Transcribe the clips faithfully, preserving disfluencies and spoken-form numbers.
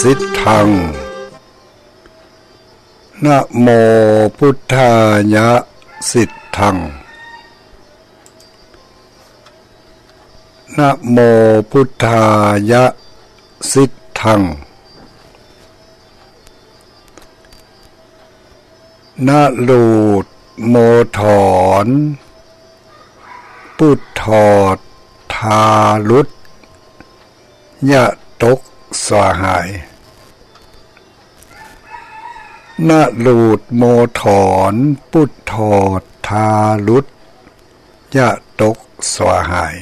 สิทธัง นะโมพุทธายะ สิทธัง นะโมพุทธายะ สิทธัง นะลูดโมถอน ปุดถอด ทารุต ยะตก สวาหาย นะลูดโมถอน ปุดถอด ทารุต ยะตก สวาหาย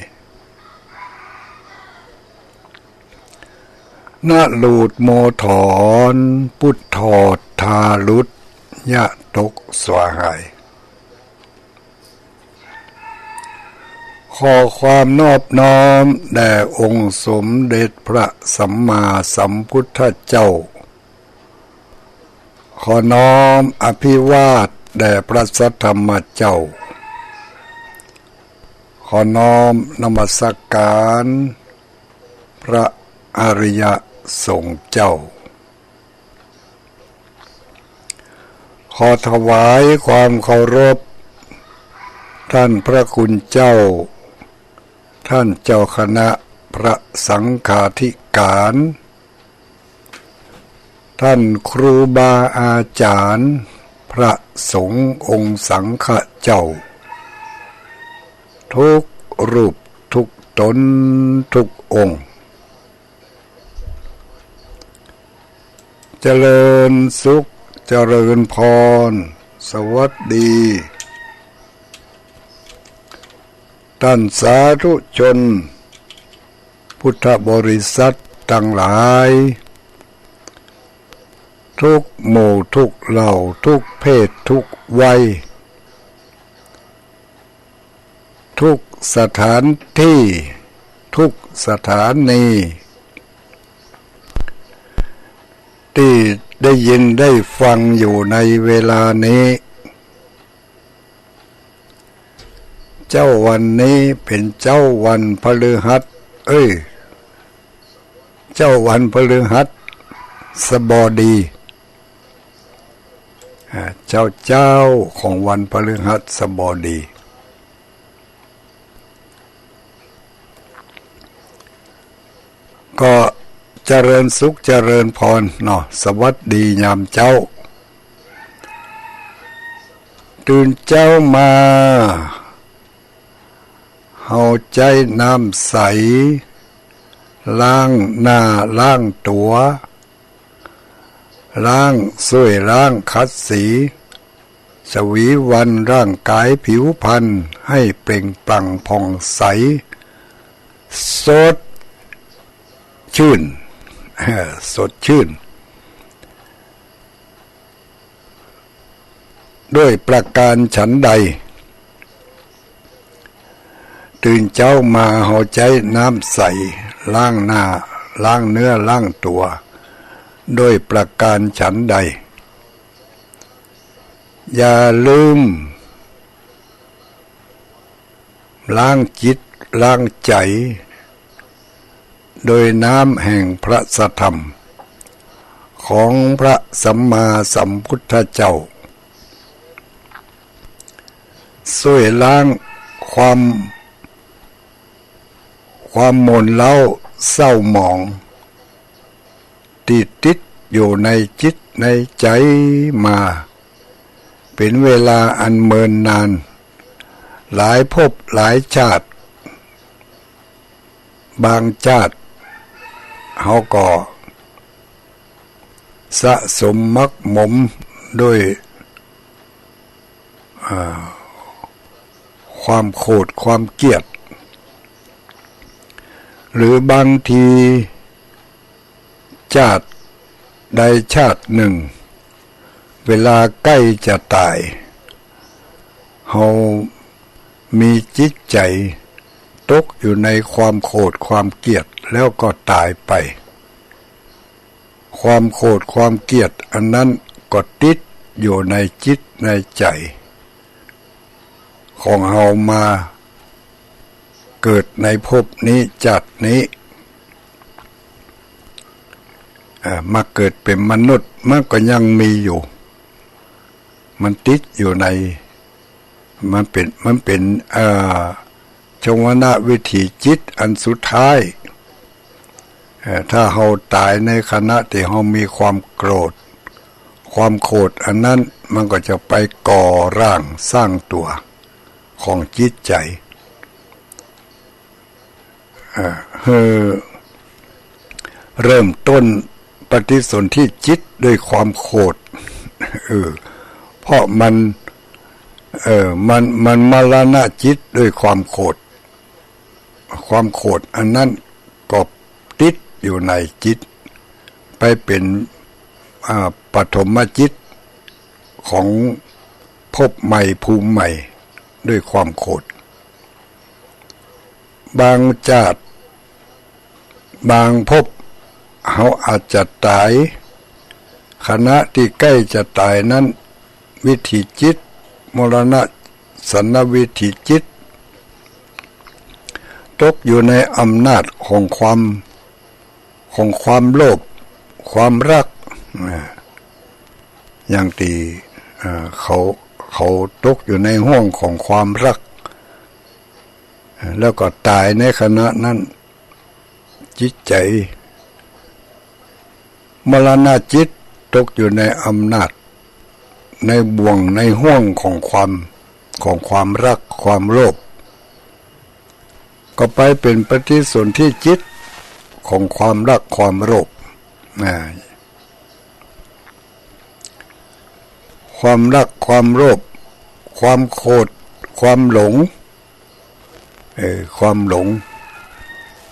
นะลูดโมถอน ปุดถอด ทารุต ยะตก สวาหาย ขอความนอบน้อมแด่องค์สมเด็จพระสัมมาสัมพุทธเจ้า ขอน้อมอภิวาทแด่พระสัทธรรมเจ้า ขอน้อมนมัสการพระอริยสงฆ์เจ้า ขอถวายความเคารพ ท่านพระคุณเจ้า ท่านเจ้าคณะพระสังฆาธิการ ท่านครูบาอาจารย์ พระสงฆ์องค์สังฆะเจ้า ทุกรูปทุกตนทุกองค์ เจริญสุข เจริญพร สวัสดี ท่านสาธุชน พุทธบริษัทตังหลาย ทุกหมู่ทุกเหล่า ทุกเพศทุกวัย ทุกสถานที่ ทุกสถานี ตี้ได้ยินได้ฟังอยู่ในเวลานี้ เจ๊าวันนี้เป๋นเจ๊าวันพฤหัส เอ้ย เจ๊าวันพฤหัสบดี อ่า เจ๊า เจ๊าของวันพฤหัสบดี ก็เจริญสุขเจริญพรเนาะ สวัสดียามเจ๊า ตื่นเจ๊ามา เฮาใจ๊น้ำใส ล้างหน้าล้างตั๋ว ล้าง ซ่วยล้างขัดสี สวีวันร่างก๋ายผิวพรรณให้เปล่งปลั่งผ่องใส สดชื่น เออ สดชื่น ด้วยประการฉันใด ตื่นเจ๊ามาเฮาใจ๊น้ำใส ล้างหน้า ล้างเนื้อ ล้างตั๋ว ด้วยประการฉันใด อย่าลืม ล้างจิต ล้างใจ๋ โดยน้ำแห่งพระสัทธรรม ของพระสัมมาสัมพุทธเจ้า ซ่วยล้างความ ความหม่นเล้าเศร้าหมอง ตี้ติดอยู่ในจิตในใจ๋มา เป๋นเวลาอันเมินนาน หลายภพหลายชาติ บางชาติ เฮาก็สะสมหมักหมมด้วย อ่า ความโขดความเกลียด หรือบางที ชาติใดชาตินึ่ง เวลาใก้จะต๋าย เฮามีจิตใจ๋ตกอยู่ในความโขดความเกลียด แล้วก็ต๋ายไป ความโขดความเกลียดอันนั้นก็ติดอยู่ในจิตในใจ๋ ของเฮามาเกิดในภพนี้ชาตินี้ เอ่อ มาเกิดเป๋นมนุษย์ มันก็ยังมีอยู่ มันติดอยู่ใน มันเป๋น มันเป๋น เอ่อ ชวนะวิถีจิตอันสุดท้าย เอ่อ ถ้าเฮาต๋ายในขณะตี้เฮามีความโกรธ ความโกรธอันนั้นมันก็จะไปก่อร่างสร้างตั๋วของจิตใจ๋ อ่า หื้อเริ่มต้นปฏิสนธิจิตด้วยความโกรธ เออ เพราะมัน เออ มัน มันมรณะจิตด้วยความโกรธ ความโกรธอันนั้นก็ติดอยู่ในจิต ไปเป๋น อ่า ปฐมจิตของภพใหม่ภูมิใหม่ด้วยความโกรธ บางจาติ บางภพ เฮาอาจจะต๋าย ขณะตี้ใก้จะต๋ายนั้น วิถีจิต มรณะสันนวิถีจิต ตกอยู่ในอำนาจของความ ของความโลภ ความรัก อ่า อย่างตี้ อ่า เขา เขาตกอยู่ในห่วงของความรัก แล้วก็ต๋ายในขณะนั้น จิตใจ๋ มรณะจิตตกอยู่ในอำนาจ ในบ่วงในห่วงของความ ของความรัก ความโลภ ก็ไปเป๋นปฏิสนธิจิตของความรัก ความโลภ อ่า ความรัก ความโลภ ความโกรธ ความหลง เออ ความหลง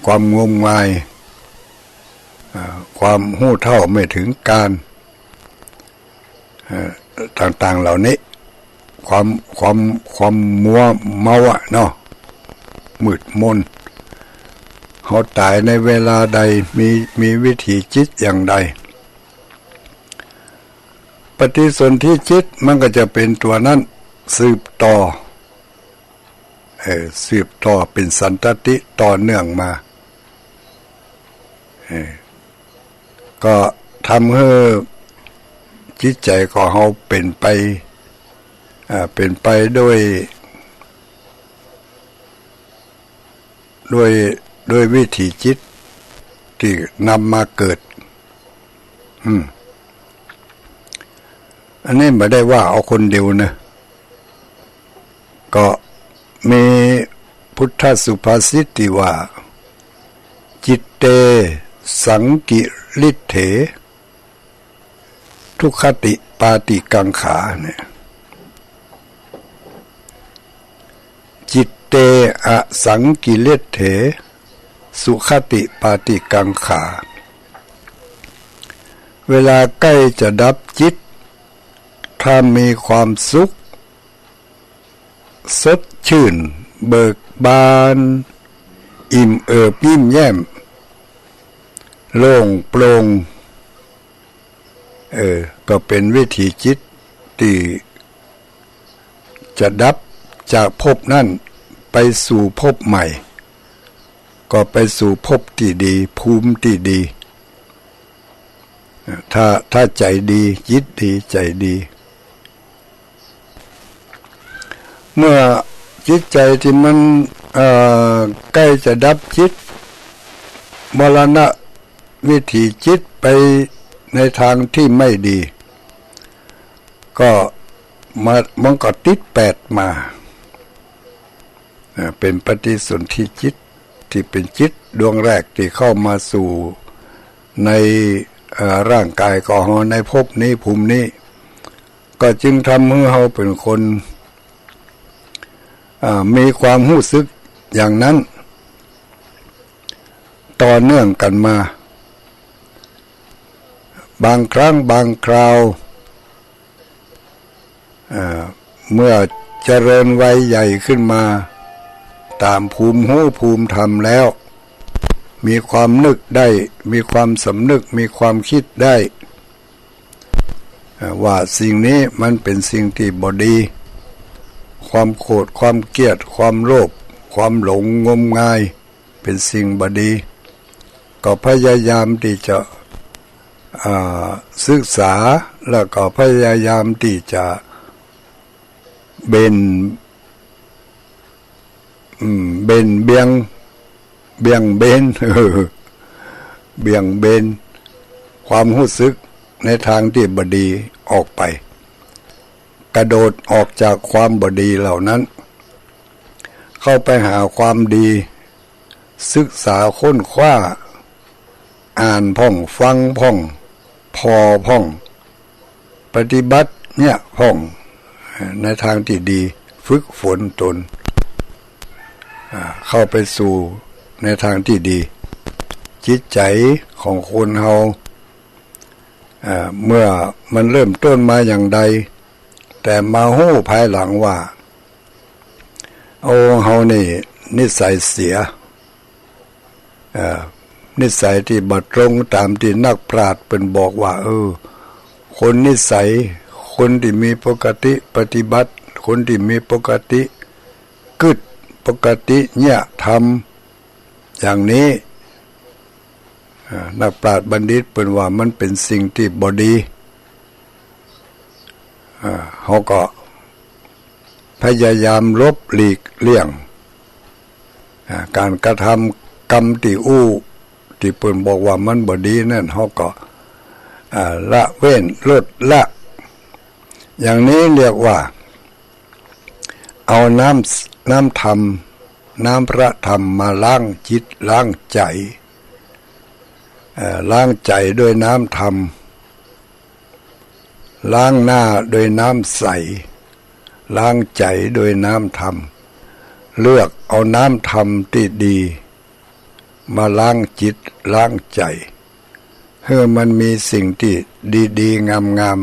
ความงมงาย อ่า ความฮู้เฒ่าไม่ถึงการ เอ่อ ต่างๆ เหล่านี้ ความ ความ ความมัวเมาอะเนาะ มืดมน เฮาต๋ายในเวลาใด มี มีวิถีจิตอย่างใด ปฏิสนธิจิตมันก็จะเป๋นตั๋วนั้นสืบต่อ เอ่อ สืบต่อเป๋นสันตติต่อเนื่องมา เอ่อ ก็ทำหื้อจิตใจ๋ของเฮาเป๋นไป อ่า เป๋นไปด้วย ด้วย ด้วยวิถีจิตตี้นำมาเกิด อืม อันนี้บ่ได้ว่าเอาคนเดียวนะ ก็มีพุทธสุภาษิตตี้ว่า จิตเต สังกิริเถ ทุคติปาติกังขา เนี่ย จิตเต อสังกิริเถ สุคติปาติกังขา เวลาใก้จะดับจิต ถ้ามีความสุข สดชื่น เบิกบาน อิ่มเอิบยิ้มแย้ม โล่งโปร่ง เออ ก็เป๋นวิถีจิตตี้จะดับจากภพนั้นไปสู่ภพใหม่ ก็ไปสู่ภพตี้ดี ภูมิตี้ดี ถ้า ถ้าใจ๋ดี จิตดี ใจ๋ดี เมื่อจิตใจ๋ตี้มัน เอ่อ ใก้จะดับจิต มรณะวิถีจิตไปในตางตี้ไม่ดี ก็มา มันก็ติดแปดมา อ่า เป๋นปฏิสนธิจิต ตี้เป๋นจิตดวงแรกตี้เข้ามาสู่ใน เอ่อ ร่างก๋ายของเฮาในภพนี้ภูมินี้ ก็จึงทำหื้อเฮาเป๋นคน อ่า มีความฮู้สึกอย่างนั้น ต่อเนื่องกั๋นมา บางครั้งบางคราว อ่า เมื่อเจริญวัยใหญ่ขึ้นมา ต๋ามภูมิฮู้ภูมิธรรมแล้ว มีความนึกได้ มีความสำนึก มีความกึ๊ดได้ อ่า ว่าสิ่งนี้มันเป๋นสิ่งตี้บ่ดี ความโกรธ ความเกลียด ความโลภ ความหลงงมงาย เป๋นสิ่งบ่ดี ก็พยายามตี้จะ อ่า ศึกษา แล้วก็พยายามตี้จะเบ่ง อืม เบ่งเบียง เบี่ยงเบน เออ เบี่ยงเบนความฮู้สึกในตางตี้บ่ดีออกไป กระโดดออกจากความบ่ดีเหล่านั้น เข้าไปหาความดี ศึกษาค้นคว้า อ่านพ่อง ฟังพ่อง ผ่อพ่อง ปฏิบัติเยียะพ่อง ในตางตี้ดี ฝึกฝนตน อ่า เข้าไปสู่ในตางตี้ดี จิตใจ๋ของคนเฮา อ่า เมื่อมันเริ่มต้นมาอย่างใด แต่มาฮู้ภายหลังว่า โอ้ เฮานี่นิสัยเสีย เอ่อ นิสัยตี้บ่ตรงต๋ามตี้นักปราชญ์เปิ้นบอกว่า เออ คนนิสัย คนตี้มีปกติปฏิบัติ คนตี้มีปกติกึ๊ด ปกติเยียะธรรมอย่างนี้ เอ่อ นักปราชญ์บัณฑิตเปิ้นว่ามันเป๋นสิ่งตี้บ่ดี เอ่อ เฮาก็ พยายามหลบหลีกเลี่ยง อ่า ก๋านกระทำกรรมตี้อู้ ตี้เปิ้นบอกว่ามันบ่ดีนั้น เฮาก็ อ่า ละเว้นลดละ อย่างนี้เรียกว่า เอาน้ำ น้ำธรรม น้ำพระธรรมมาล้างจิตล้างใจ๋ เอ่อ ล้างใจ๋ด้วยน้ำธรรม ล้างหน้าด้วยน้ำใส ล้างใจ๋ด้วยน้ำธรรม เลือกเอาน้ำธรรมตี้ดี มาล้างจิตล้างใจ๋ หื้อมันมีสิ่งตี้ดีๆ งาม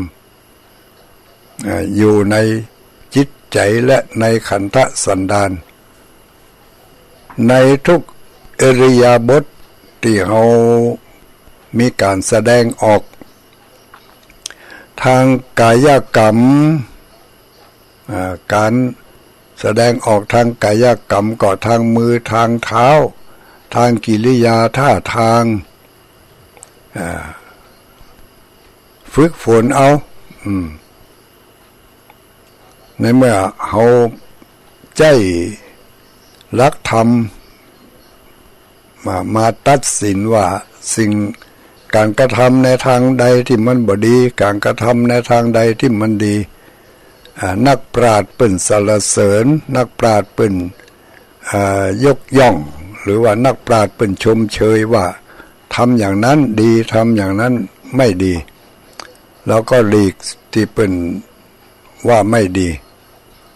ๆ เอ่อ อยู่ในจิตใจ๋และในขันธสันดาน ในทุกอิริยาบถตี้เฮามีก๋านแสดงออก ตางกายกรรม อ่า ก๋านแสดงออกตางกายกรรมก็ตางมือตางเท้า ตางกิริยาท่าตาง อ่า ฝึกฝนเอา อืม ในเมื่อเฮาใจ๊หลักธรรม มา มาตัดสินว่าสิ่ง ก๋านกระทำในตางใดตี้มันบ่ดี ก๋านกระทำในตางใดตี้มันดี อ่า นักปราชญ์เปิ้นสรรเสริญ นักปราชญ์เปิ้น อ่า ยกย่อง หรือว่านักปราชญ์เปิ้นชมเชยว่าทำอย่างนั้นดี ทำอย่างนั้นไม่ดี เฮาก็หลีกตี้เปิ้นว่าไม่ดี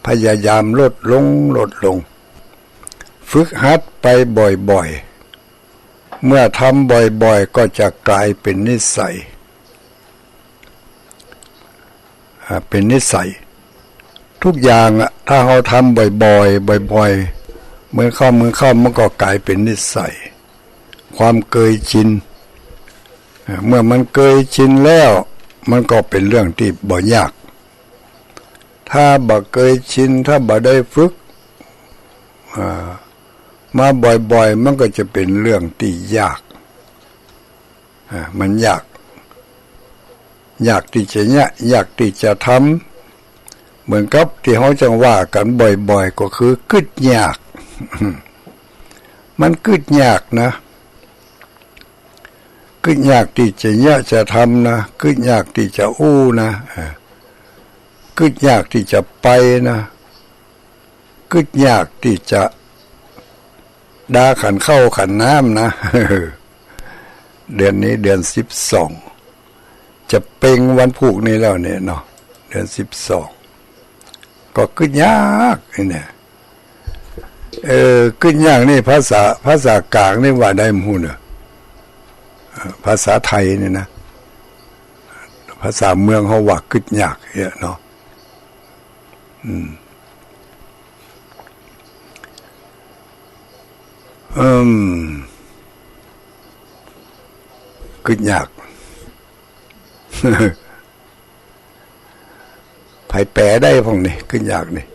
พยายามลดลง ลดลง ฝึกหัดไปบ่อยๆ เมื่อทำบ่อยๆ ก็จะก๋ายเป๋นนิสัย อ่า เป๋นนิสัย ทุกอย่างอะ ถ้าเฮาทำบ่อยๆ บ่อยๆ เหมือนเข้า เหมือนเข้า มันก็ก๋ายเป๋นนิสัย ความเกยชิน อ่า เมื่อมันเกยชินแล้ว มันก็เป๋นเรื่องตี้บ่ยาก ถ้าบ่เกยชิน ถ้าบ่ได้ฝึก อ่า มาบ่อยๆ มันก็จะเป๋นเรื่องตี้ยาก อ่า มันยาก ยากตี้จะเยียะ ยากตี้จะทำ เหมือนกับตี้เฮาจั่งว่ากั๋นบ่อยๆ ก็คือกึ๊ดยาก มันกึ๊ดยากนะ กึ๊ดยากตี้จะเยียะจะทำนะ กึ๊ดยากตี้จะอู้นะ อ่า กึ๊ดยากตี้จะไปนะ กึ๊ดยากตี้จะดาขันข้าวขันน้ำนะ เดือนนี้เดือนสิบสอง จะเพ็งวันพูกนี้แล้วเนี่ยเนาะ เดือนสิบสอง ก็กึ๊ดยากนี่เนี่ย เออ กึ๊ดยากนี่ภาษา ภาษากลางนี่ว่าใดบ่ฮู้เนาะ เอ่อ ภาษาไทยนี่นะ ภาษาเมืองเฮาว่ากึ๊ดยากเนี่ยเนาะ อืม อืม กึ๊ดยาก ใผแป๋ได้พ่องนี่ กึ๊ดยากนี่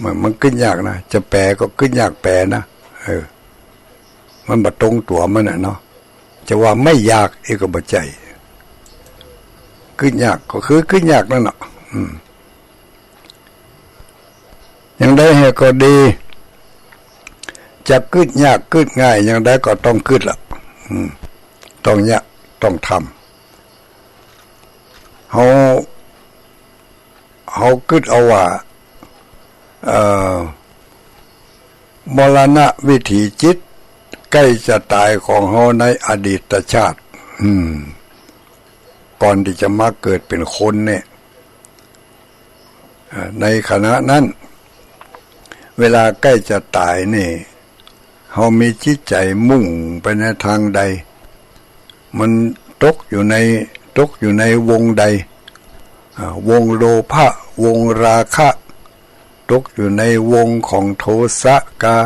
มัน มันกึ๊ดยากนะ จะแป๋ก็กึ๊ดยากแป๋นะ เออ มันบ่ตรงตั๋วมันน่ะเนาะ จะว่าไม่อยากอี้ก็บ่ใจ้ กึ๊ดยากก็คือกึ๊ดยากนั่นน่ะ อืม อย่างใดแหงก็ดี จะกึ๊ดยากกึ๊ดง่ายอย่างใดก็ต้องกึ๊ดละ อืม ต้องเยียะ ต้องทำ เฮา เฮากึ๊ดเอาว่า เอ่อ มรณวิถีจิตใก้จะต๋ายของเฮาในอดีตชาติ อืม ก่อนตี้จะมาเกิดเป๋นคนเนี่ย เอ่อ ในขณะนั้น เวลาใก้จะต๋ายนี่ เฮามีจิตใจ๋มุ่งไปในตางใด มันตกอยู่ใน ตกอยู่ในวงใด อ่า วงโลภะ วงราคะ ตกอยู่ในวงของโทสะกา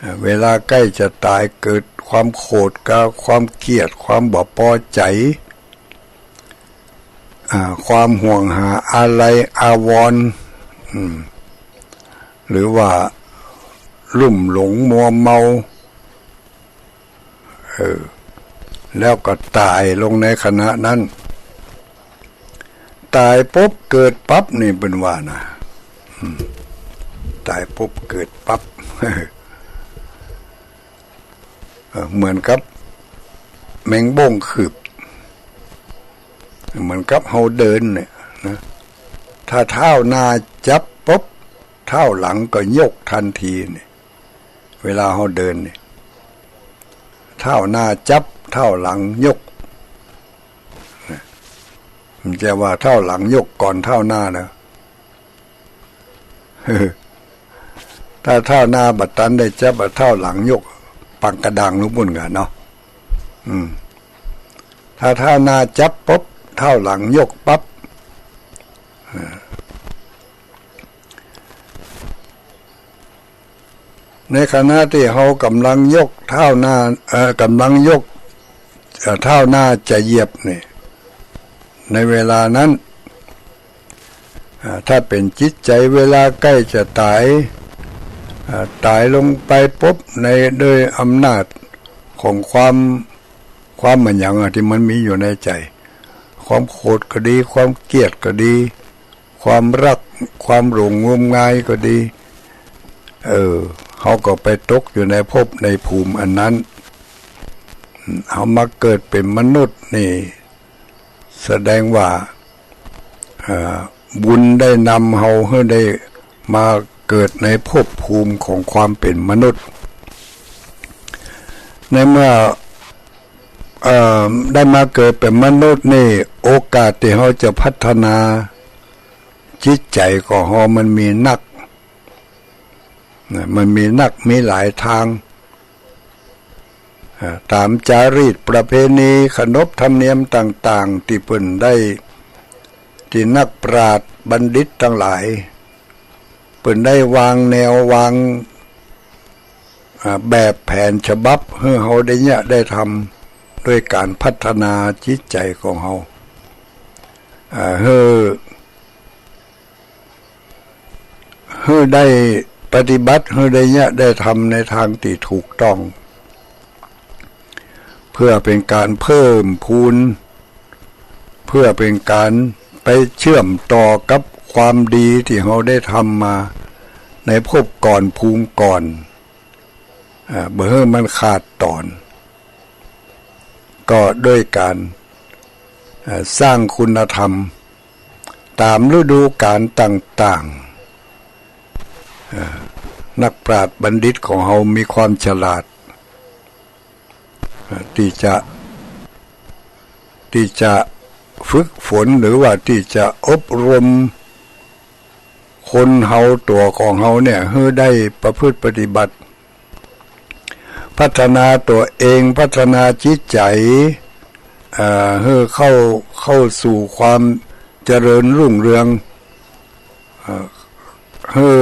อ่า เวลาใก้จะต๋ายเกิดความโขดกา ความเกลียด ความบ่ปอใจ๋ อ่า ความห่วงหาอาลัยอาวรณ์ อืม หรือว่าลุ่มหลงมัวเมา เออ แล้วก็ต๋ายลงในขณะนั้น ต๋ายปุ๊บเกิดปั๊บนี่เปิ้นว่านะ อืม ต๋ายปุ๊บเกิดปั๊บ เออ เหมือนกับแมงบ้งคืบ เหมือนกับเฮาเดินเนี่ยนะ ถ้าเท้าหน้าจับปุ๊บ เท้าหลังก็ยกตันทีเนี่ย เวลาเฮาเดินเนี่ย เท้าหน้าจับ เท้าหลังยก นะ มันจะว่าเท้าหลังยกก่อนเท้าหน้านะ ถ้าเท้าหน้าบ่ตันได้จับ เท้าหลังยกปังกระดังลูกบุญกันเนาะ อืม ถ้าเท้าหน้าจับปุ๊บ เท้าหลังยกปั๊บ อ่า ในขณะตี้เฮากำลังยกเท้าหน้า เอ่อ กำลังยก เอ่อ เท้าหน้าจะเหยียบนี่ ในเวลานั้น อ่า ถ้าเป๋นจิตใจ๋เวลาใก้จะต๋าย อ่า ต๋ายลงไปปุ๊บ ใน ด้วยอำนาจของความ ความอะหยังอะตี้มันมีอยู่ในใจ๋ ความโขดก็ดี ความเกลียดก็ดี ความรัก ความหลงงมงายก็ดี เออ เฮาก็ไปตกอยู่ในภพในภูมิอันนั้น เฮามาเกิดเป๋นมนุษย์นี่ แสดงว่า เอ่อ บุญได้นำเฮาหื้อได้มาเกิดในภพภูมิของความเป๋นมนุษย์ ในเมื่อ เอ่อ ได้มาเกิดเป๋นมนุษย์นี่ โอกาสตี้เฮาจะพัฒนาจิตใจ๋ของเฮามันมีนัก นะ มันมีนัก มีหลายตาง อ่า ต๋ามจารีตประเพณี ขนบธรรมเนียมต่างๆ ตี้เปิ้นได้ ตี้นักปราชญ์บัณฑิตตังหลาย เปิ้นได้วางแนววาง อ่า แบบแผนฉบับหื้อเฮาได้เยียะได้ทำ ด้วยก๋านพัฒนาจิตใจ๋ของเฮา อ่า หื้อ หื้อได้ปฏิบัติ หื้อได้เยียะได้ทำในตางตี้ถูกต้อง เพื่อเป๋นก๋านเพิ่มพูน เพื่อเป๋นก๋านไปเชื่อมต่อกับความดีตี้เฮาได้ทำมาในภพก่อนภูมิก่อน อ่า บ่หื้อมันขาดต๋อน ก็ด้วยก๋าน อ่า สร้างคุณธรรมต๋ามฤดูกาลต่างๆ อ่า นักปราชญ์บัณฑิตของเฮามีความฉลาด อ่า ตี้จะ ตี้จะฝึกฝน หรือว่าตี้จะอบรมคนเฮาตั๋วของเฮาเนี่ย หื้อได้ประพฤติปฏิบัติ พัฒนาตั๋วเอง พัฒนาจิตใจ๋ เอ่อ หื้อเข้า เข้าสู่ความเจริญรุ่งเรือง เอ่อ หื้อ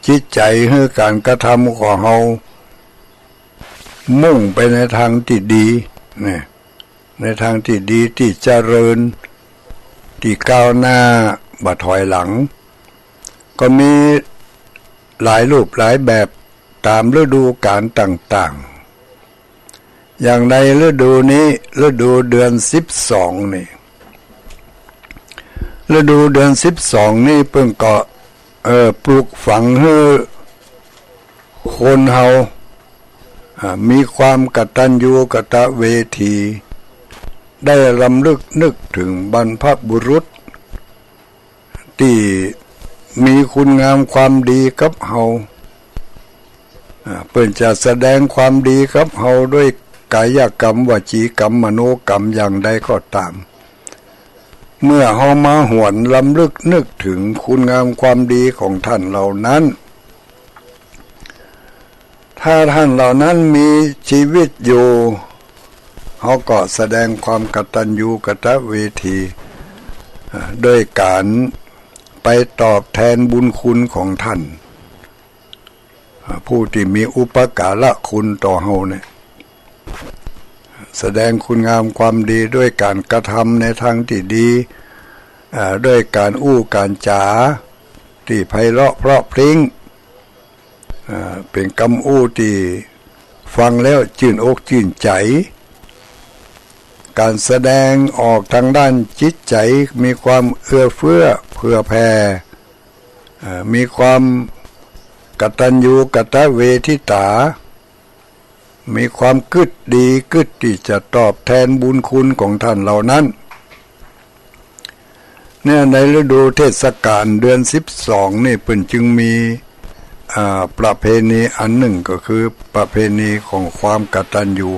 จิตใจ๋ หื้อก๋านกระทำของเฮา มุ่งไปในตางตี้ดี เนี่ย ในตางตี้ดี ตี้เจริญ ตี้ก้าวหน้า บ่ถอยหลัง ก็มีหลายรูปหลายแบบต๋ามฤดูกาลต่างๆ อย่างในฤดูนี้ ฤดูเดือนสิบสองนี่ ฤดูเดือนสิบสองนี่เปิ้นก็ เอ่อ ปลูกฝังหื้อคนเฮา อ่า มีความกตัญญูกตเวที ได้รำลึกนึกถึงบรรพบุรุษ ตี้มีคุณงามความดีกับเฮา อ่า เปิ้นจะแสดงความดีกับเฮาด้วยกายกรรม วจีกรรม มโนกรรมอย่างใดก็ตาม เมื่อเฮามาหวนรำลึกนึกถึงคุณงามความดีของท่านเหล่านั้น ถ้าท่านเหล่านั้นมีชีวิตอยู่ เฮาก็แสดงความกตัญญูกตเวที อ่า โดยการไปตอบแทนบุญคุณของท่าน อ่า ผู้ตี้มีอุปการะคุณต่อเฮาเนี่ย แสดงคุณงามความดีด้วยการกระทำในทางตี้ดี อ่า ด้วยการอู้การจ๋าตี้ไพเราะเพราะพริ้ง อ่า เป๋นกำอู้ตี้ฟังแล้วจื้นอกจื้นใจ๋ การแสดงออกตางด้านจิตใจ๋ มีความเอื้อเฟื้อเผื่อแผ่ อ่า มีความกตัญญูกตเวทิตา มีความกึ๊ดดีกึ๊ดตี้จะตอบแทนบุญคุณของท่านเหล่านั้น เนี่ย ในฤดูเทศกาลเดือนสิบสองนี่ เปิ้นจึงมี อ่า ประเพณีอันนึ่งก็คือประเพณีของความกตัญญู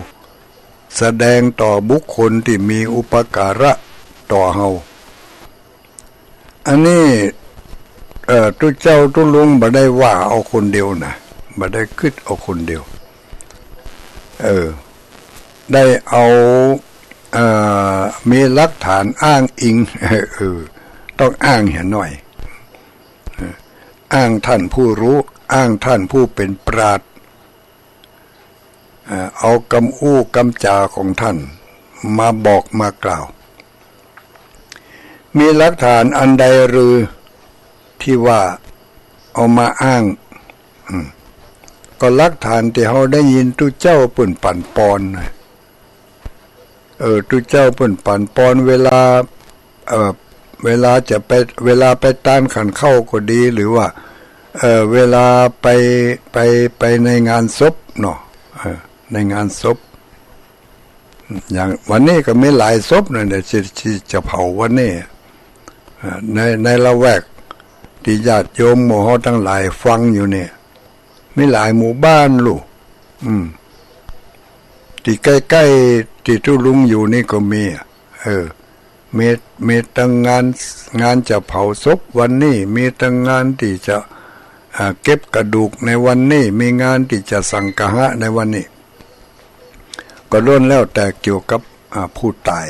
แสดงต่อบุคคลตี้มีอุปการะต่อเฮา อันนี้ เอ่อ ตุ๊เจ้าตุ๊ลุงบ่ได้ว่าเอาคนเดียวนะ บ่ได้กึ๊ดเอาคนเดียว เออ ได้เอา เอ่อ มีหลักฐานอ้างอิง เออ ต้องอ้างเหียหน่อย เออ อ้างท่านผู้รู้ อ้างท่านผู้เป๋นปราชญ์ เอ่อ เอากำอู้กำจ๋าของท่านมาบอกมากล่าว มีหลักฐานอันใดหรือตี้ว่าเอามาอ้าง อืม ก็หลักฐานตี้เฮาได้ยินตุ๊เจ้าเปิ้นปั๋นปอนนะ เออ ตุ๊เจ้าเปิ้นปั๋นปอนเวลา เอ่อ เวลาจะไป เวลาไปตานขันเข้าก็ดี หรือว่า เอ่อ เวลาไป ไป ไปในงานศพเนาะ เออ ในงานศพ อย่างวันนี้ก็มีหลายศพนะเนี่ย ตี้ ตี้จะเผาวันนี้ เอ่อ ใน ในละแวกตี้ญาติโยมหมู่เฮาตังหลายฟังอยู่เนี่ย มีหลายหมู่บ้านลูก อืม ตี้ใก้ๆ ตี้ตุ๊ลุงอยู่นี่ก็มีอะ เออ มี มีตังงาน งานจะเผาศพวันนี้ มีตังงานตี้จะ อ่า เก็บกระดูกในวันนี้ มีงานตี้จะสังฆะในวันนี้ ก็ล้วนแล้วแต่เกี่ยวกับ อ่า ผู้ต๋าย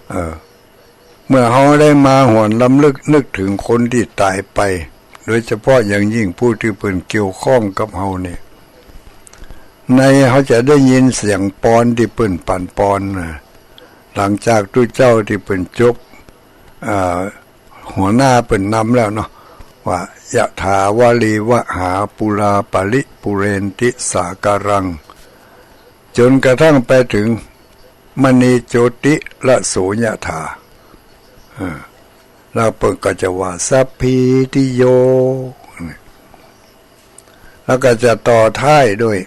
เออ เมื่อเฮาได้มาหวนรำลึกนึกถึงคนตี้ต๋ายไป โดยเฉพาะอย่างยิ่งผู้ตี้เปิ้นเกี่ยวข้องกับเฮานี่ ในเฮาจะได้ยินเสียงปอนตี้เปิ้นปั๋นปอนนะ หลังจากตุ๊เจ้าตี้เปิ้นจบ อ่า หัวหน้าเปิ้นนำแล้วเนาะ ว่า ยะถาวาริวหาปูราปะริปูเรนติสาการัง จ๋นกระทั่งไปเถิง มะณีโจติระโสยะถา เออ แล้วเปิ้นก็จะว่า สัพพีติโย แล้วก็จะต่อท้ายด้วย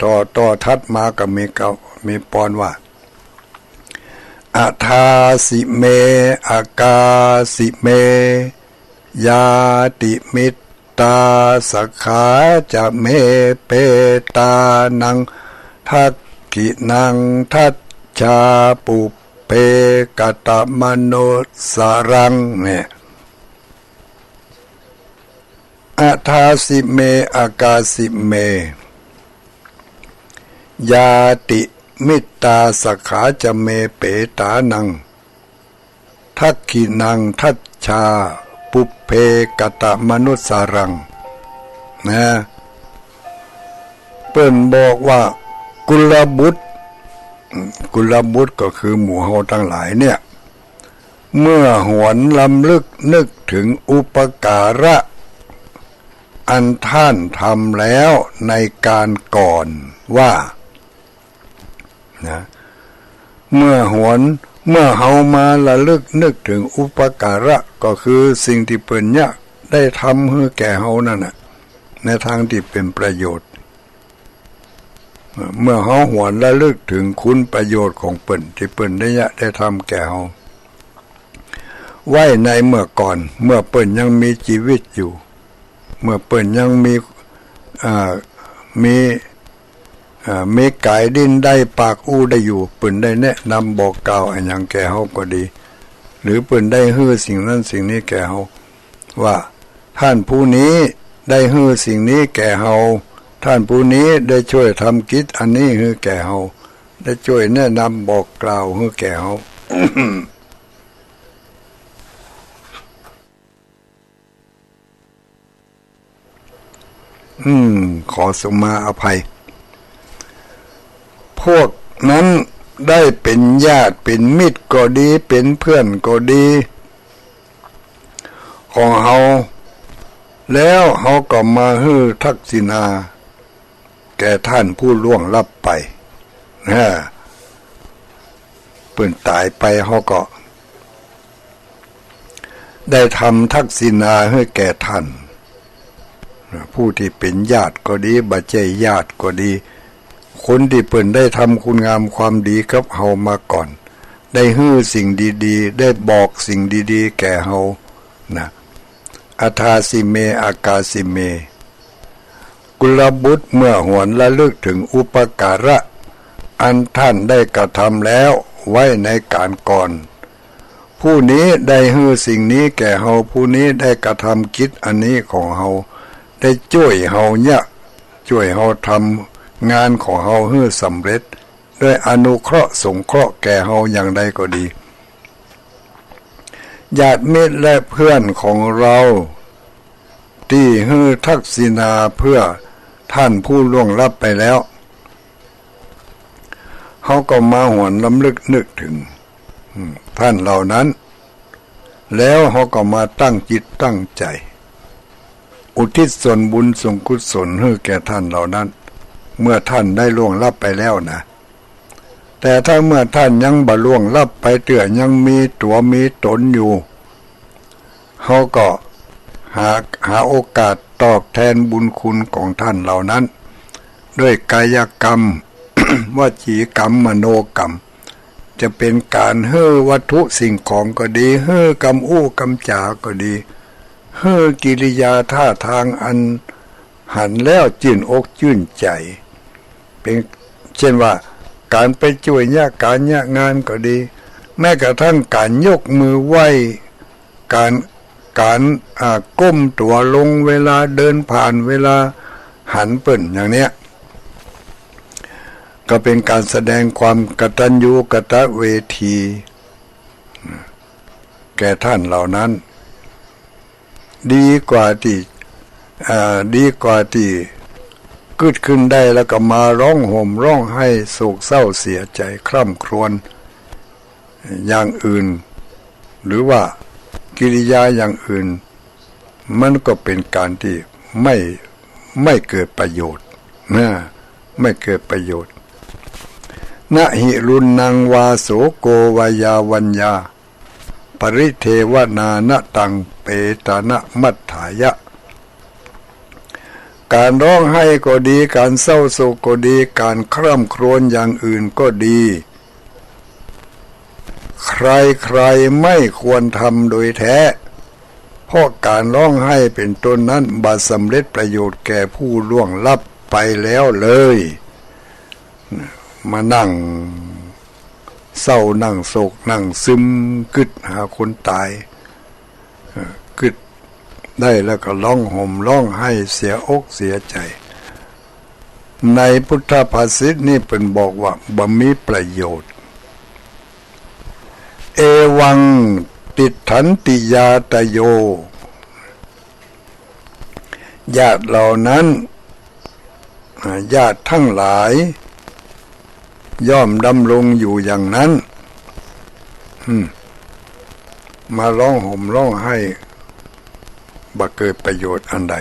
ต่อ ต่อถัดมาก็มีเก้า มีปอนว่า อทาสิเม อากาสิเม ญาติมิตตา สขขา จะเม เปตานัง ทักขิณัง ทัชชา ปุพเพ กตมนุสสารัง เนี่ย อทาสิเม อากาสิเม ญาติมิตตา สขขา จะเม เปตานัง ทักขิณัง ทัชชา ปุพเพ กตมนุสสารัง นะ เปิ้นบอกว่า กุลบุตร กุลบุตรก็คือหมู่เฮาตังหลายเนี่ย เมื่อหวนรำลึกนึกถึงอุปการะอันท่านทำแล้วในกาลก่อนว่า นะ เมื่อหวน เมื่อเฮามาระลึกนึกเถิงอุปการะ ก็คือสิ่งตี้เปิ้นเยียะได้ทำหื้อแก่เฮานั่นน่ะ ในตางตี้เป๋นประโยชน์ เมื่อเฮาหวนระลึกเถิงคุณประโยชน์ของเปิ้นตี้เปิ้นได้เยียะได้ทำแก่เฮา ไว้ในเมื่อก่อน เมื่อเปิ้นยังมีจีวิตอยู่ เมื่อเปิ้นยังมี อ่า มี อ่า มีก๋ายลิ้นได้ปากอู้ได้อยู่ เปิ้นได้แนะนำบอกกล่าวอะหยังแก่เฮาก็ดี หรือเปิ้นได้หื้อสิ่งนั้นสิ่งนี้แก่เฮา ว่าต้านผู้นี้ได้หื้อสิ่งนี้แก่เฮา ต้านผู้นี้ได้จ้วยทำกิจอันนี้หื้อแก่เฮา ได้จ้วยแนะนำบอกกล่าวหื้อแก่เฮา อืม ขอสุมาอภัย พวกนั้นได้เป๋นญาติเป๋นมิตรก็ดี เป๋นเพื่อนก็ดี ของเฮา แล้วเฮาก็มาหื้อทักษิณา แก่ต้านผู้ล่วงลับไป นะ เปิ้นต๋ายไปเฮาก็ ได้ทำทักษิณาหื้อแก่ต้าน ผู้ตี้เป๋นญาติก็ดี บ่ใจ้ญาติก็ดี คนตี้เปิ้นได้ทำคุณงามความดีกับเฮามาก่อน ได้หื้อสิ่งดีๆ ได้บอกสิ่งดีๆ แก่เฮา นะ อทาสิเม อากาสิเม กุลบุตรเมื่อหวนระลึกเถิงอุปการะ อันต้านได้กระทำแล้วไว้ในก๋านก่อน ผู้นี้ได้หื้อสิ่งนี้แก่เฮา ผู้นี้ได้กระทำกิจอันนี้ของเฮา ได้จ้วยเฮาเยียะ จ้วยเฮาทำงานของเฮาหื้อสำเร็จ ด้วยอนุเคราะห์สงเคราะห์แก่เฮาอย่างใดก็ดี ญาติมิตรและเพื่อนของเฮา ตี้หื้อทักษิณาเพื่อต้านผู้ล่วงลับไปแล้ว เฮาก็มาหวนรำลึกนึกเถิง อืม ต้านเหล่านั้น แล้วเฮาก็มาตั้งจิตตั้งใจ๋ อุทิศส่วนบุญส่วนกุศลหื้อแก่ต้านเหล่านั้น เมื่อต้านได้ล่วงลับไปแล้วนะ แต่ถ้าเมื่อต้านยังบ่ล่วงลับไปเตื้อ ยังมีตั๋วมีต๋นอยู่ เฮาก็หา หาโอกาสตอบแทนบุญคุณของต้านเหล่านั้น ด้วยกายกรรม วจีกรรม มโนกรรม จะเป๋นก๋านหื้อวัตถุสิ่งของก็ดี หื้อกำอู้กำจ๋าก็ดี หื้อกิริยาท่าตางอันหันแล้วจื้นอกจื้นใจ๋ เป๋น เช่นว่า ก๋านไปจ้วยเยียะก๋านเยียะงานก็ดี แม้กระทั่งก๋านยกมือไหว้ ก๋าน ก๋าน อ่า ก้มตั๋วลงเวลาเดินผ่าน เวลาหันเปิ้นอย่างเนี้ย ก็เป๋นก๋านแสดงความกตัญญูกตเวที แก่ต้านเหล่านั้น ดีกว่าตี้ อ่า ดีกว่าตี้กึ๊ดขึ้นได้แล้วก็มาฮ้องห่มฮ้องไห้โศกเศร้าเสียใจ๋คร่ำครวญ อย่างอื่น หรือว่ากิริยาอย่างอื่น มันก็เป๋นก๋านตี้ไม่ ไม่เกิดประโยชน์นะ ไม่เกิดประโยชน์ นะหิรุณังวาโสโกวายาวัญญา ปริเทวนานะตัง เปตานะมัฏฐายะ ก๋านฮ้องไห้ก็ดี ก๋านเศร้าโศกก็ดี ก๋านคร่ำครวญอย่างอื่นก็ดี ใครๆ ไม่ควรทำโดยแท้ เพราะก๋านฮ้องไห้เป๋นต้นนั้นบ่สำเร็จประโยชน์แก่ผู้ล่วงลับไปแล้วเลย มานั่งเศร้า นั่งโศก นั่งซึม กึ๊ดหาคนต๋าย เอ่อ กึ๊ดได้แล้วก็ฮ้องห่มฮ้องไห้เสียอกเสียใจ๋ ในพุทธภาษิตนี่เปิ้นบอกว่าบ่มีประโยชน์ เอวัง ติฏฐันติญาตโย ญาติเหล่านั้น อ่า ญาติทั้งหลาย ย่อมดำรงอยู่อย่างนั้น อืม มาฮ้องห่มฮ้องไห้ บ่เกิดประโยชน์อันใด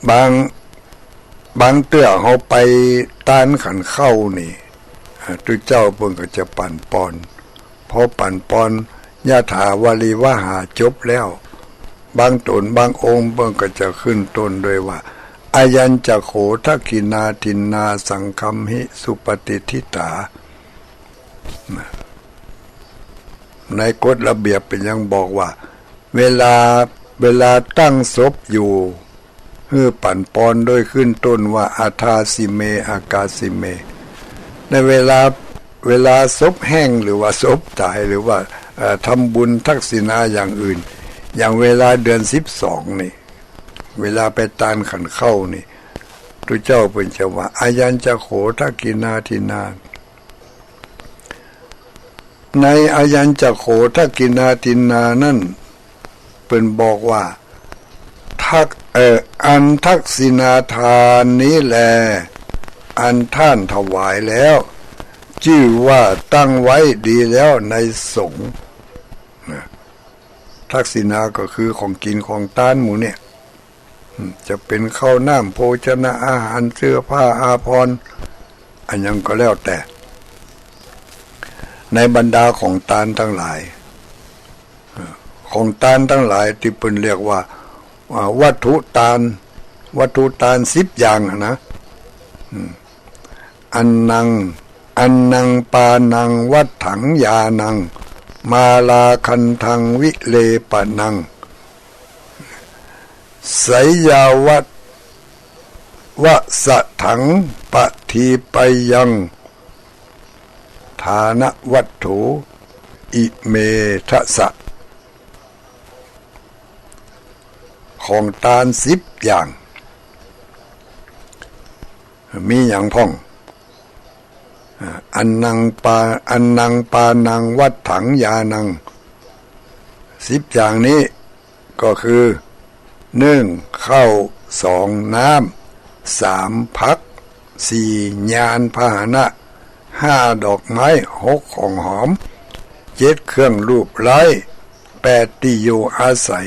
บาง บางเตื้อเฮาไปตานขันข้าวนี่ อ่า ตุ๊เจ้าเปิ้นก็จะปั๋นปอน พอปั๋นปอน ยะถาวาริวหาจบแล้ว บางต๋นบางองค์เปิ้นก็จะขึ้นต้นด้วยว่า อายัญจะโข ทักขิณาทินนา สังคัมหิ สุปะติฏฐิตา ในกฎระเบียบเปิ้นยังบอกว่า เวลา เวลาตั้งศพอยู่ หื้อปั๋นปอนด้วยขึ้นต้นว่า อาทาสิเม อากาสิเม ในเวลา เวลาศพแห้งหรือว่าศพต๋ายหรือว่า เอ่อ ทำบุญทักษิณาอย่างอื่น อย่างเวลาเดือนสิบสองนี่ เวลาไปตานขันข้าวนี่ ตุ๊เจ้าเปิ้นจะว่า อายัญจะโข ทักขิณาทินนา ในอายัญจะโข ทักขิณาทินนานั้น เปิ้นบอกว่า ทัก เอ่อ อันทักษิณาทานนี้แล อันต้านถวายแล้ว จื้อว่าตั้งไว้ดีแล้วในสงฆ์ นะ ทักษิณาก็คือของกิ๋นของตานหมู่เนี่ย อืม จะเป๋นข้าวน้ำโภชนะอาหาร เสื้อผ้าอาภรณ์ อะหยังก็แล้วแต่ ในบรรดาของตานตังหลาย เอ่อ ของตานตังหลายตี้เปิ้นเรียกว่า อ่า วัตถุตาน วัตถุตานสิบอย่างอะนะ อืม อันนัง อันนัง ปานัง วัตถัง ญาณัง มาลาคันธัง วิเลปะนัง ไสยาวัต วะสะถัง ปะทีปะยัง ทานวัตถุ อิเมทะสะ ของตานสิบอย่าง มีหยังพ่อง อ่า อันนังปา อันนัง ปานัง วัตถัง ญาณัง สิบอย่างนี้ก็คือ หนึ่ง ข้าว สอง น้ำ สาม ผัก สี่ ยานพาหนะ ห้า ดอกไม้ หก ของหอม เจ็ด เครื่องลูบไล้ แปด ตี้อยู่อาศัย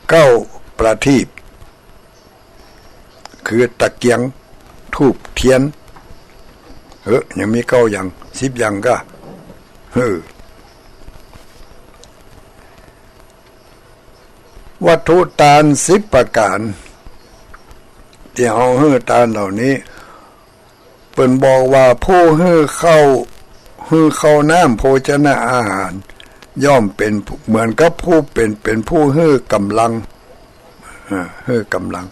เก้า ประทีป คือตะเกียง ธูป เตียน เออ ยังมีเก้าอย่าง สิบอย่างก้า เออ วัตถุตานสิบประก๋าน ตี้เฮาหื้อตานเหล่านี้ เปิ้นบอกว่าผู้หื้อข้าว หื้อข้าวน้ำโภชนะอาหาร ย่อมเป๋นเหมือนกับผู้เป๋น เป๋นผู้หื้อก๋ำลัง อ่า หื้อก๋ำลัง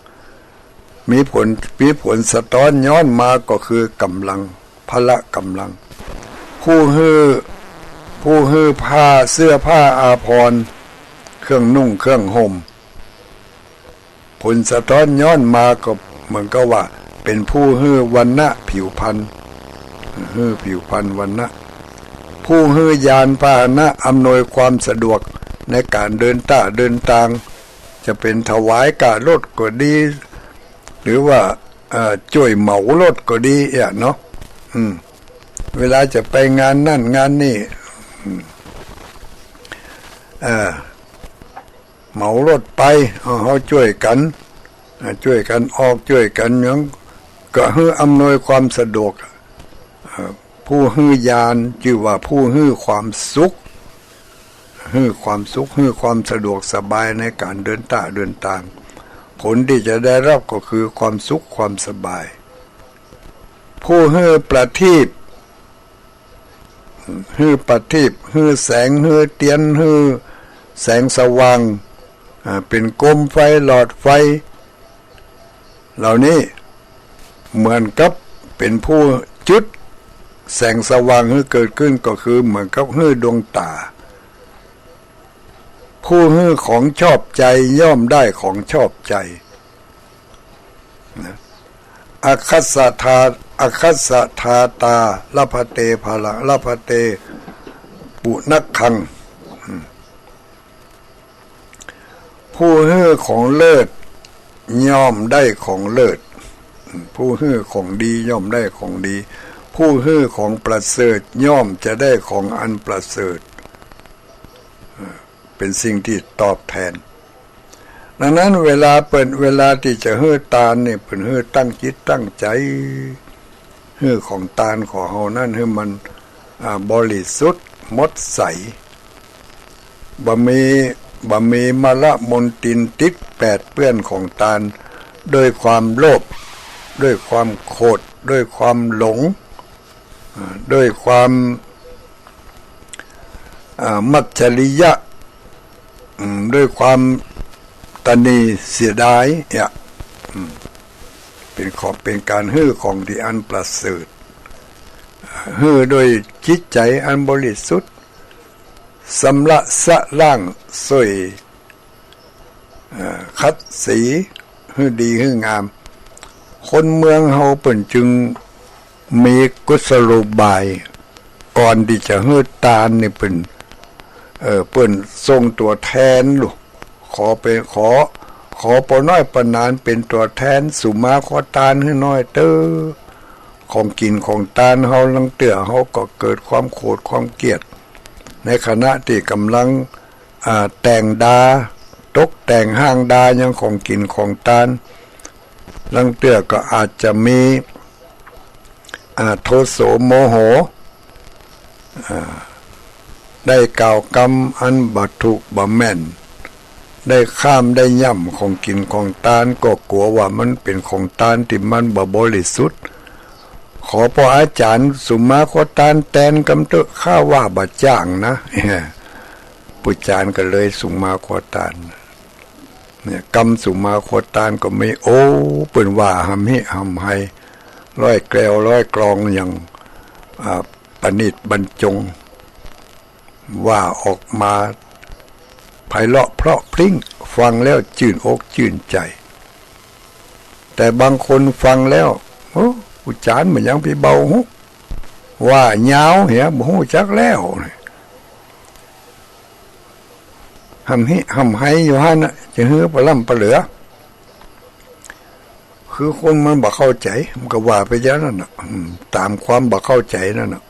มีผล มีผลสะต๊อนย้อนมาก็คือก๋ำลัง พละก๋ำลัง ผู้หื้อ ผู้หื้อผ้า เสื้อผ้าอาภรณ์ เครื่องนุ่งเครื่องห่ม ผลสะต๊อนย้อนมาก็เหมือนกับว่าเป๋นผู้หื้อวรรณะผิวพรรณ หื้อผิวพรรณวรรณะ ผู้หื้อยานพาหนะอำนวยความสะดวกในก๋านเดินต้าเดินตาง จะเป๋นถวายก้ารถก็ดี หรือว่า เอ่อ จ้วยเหมารถก็ดีอะเนาะ อืม เวลาจะไปงานนั่นงานนี่ อืม เอ่อ เหมารถไป เอา เฮาจ้วยกั๋น อ่า จ้วยกั๋นออก จ้วยกั๋นหยัง ก็หื้ออำนวยความสะดวก อ่า ผู้หื้อยานจื้อว่าผู้หื้อความสุข หื้อความสุข หื้อความสะดวกสบายในก๋านเดินต้าเดินตาง ผลตี้จะได้รับก็คือความสุขความสบาย ผู้หื้อประทีป หื้อประทีป หื้อแสง หื้อเตียน หื้อแสงสว่าง อ่า เป๋นโกมไฟ หลอดไฟ เหล่านี้เหมือนกับเป๋นผู้จุดแสงสว่างหื้อเกิดขึ้น ก็คือเหมือนกับหื้อดวงต๋า ผู้หื้อของชอบใจย่อมได้ของชอบใจ นะ อักขัสสะทา อักขัสสะทาตา ลัพพะเต พะละ ลัพพะเต ปุณักขัง ผู้หื้อของเลิศย่อมได้ของเลิศ ผู้หื้อของดีย่อมได้ของดี ผู้หื้อของประเสริฐย่อมจะได้ของอันประเสริฐ เป๋นสิ่งตี้ตอบแทน ดังนั้นเวลาเปิ้น เวลาตี้จะหื้อตานนี่ เปิ้นหื้อตั้งจิตตั้งใจ๋ หื้อของตานของเฮานั้นหื้อมัน อ่า บริสุทธิ์หมดใส บ่มี บ่มีมลมลทินติดแปดเปื้อนของตาน ด้วยความโลภ ด้วยความโขด ด้วยความหลง อ่า ด้วยความ อ่า มัจฉริยะ อืม ด้วยความตระหนี่เสียดายเนี่ย อืม เป๋นของ เป๋นก๋านหื้อของตี้อันประเสริฐ หื้อด้วยจิตใจ๋อันบริสุทธิ์ สำระสะล้าง ส่วย เอ่อ ขัดสีหื้อดีหื้องาม คนเมืองเฮาเปิ้นจึงมีกุศโลบาย ก่อนตี้จะหื้อตานนี่เปิ้น เอ่อ เปิ้นส่งตั๋วแทนลูก ขอเป๋น ขอ ขอป้อน้อยป้าหนานเป๋นตั๋วแทน สุมาขอตานหื้อหน้อยเต๊อะ ของกิ๋นของตานเฮา ลางเตื้อเฮาก็เกิดความโขดความเกลียด ในขณะตี้ก่ำลัง อ่า แต่งดา ตกแต่งห้างดาหยังของกิ๋นของตาน ลางเตื้อก็อาจจะมี อ่า โทโสโมโห อ่า ได้กล่าวกำอันบ่ถูกบ่แม่น ได้ข้ามได้ย่ำของกิ๋นของตาน ก็กั๋วว่ามันเป๋นของตานตี้มันบ่บริสุทธิ์ ขอป้ออาจ๋ารย์สุมาขอตานแตนกำเต๊อะ ข้าว่าบ่จ้างนะ ผู้จ๋ารย์ก็เลยสุมาขอตาน เนี่ย กำสุมาขอตานก็มี โอ้ เปิ้นว่าหำหิหำไฮ ร้อยแกลวร้อยกลองอย่าง อ่า ประณีตบรรจง ว่าออกมาไพเราะเพราะพริ้ง ฟังแล้วจื้นอกจื้นใจ๋ แต่บางคนฟังแล้ว โอ้ ผู้จ๋ารย์บ่ยังปี้เบาฮู้ ว่ายาวเหีย บ่ฮู้จักแล้ว หำหิหำไฮอยู่หั้นน่ะ จะหื้อปะล่ำปะเหลือ คือคนมันบ่เข้าใจ๋ มันก็ว่าไปอย่างนั้นน่ะ อืม ต๋ามความบ่เข้าใจ๋นั่นน่ะ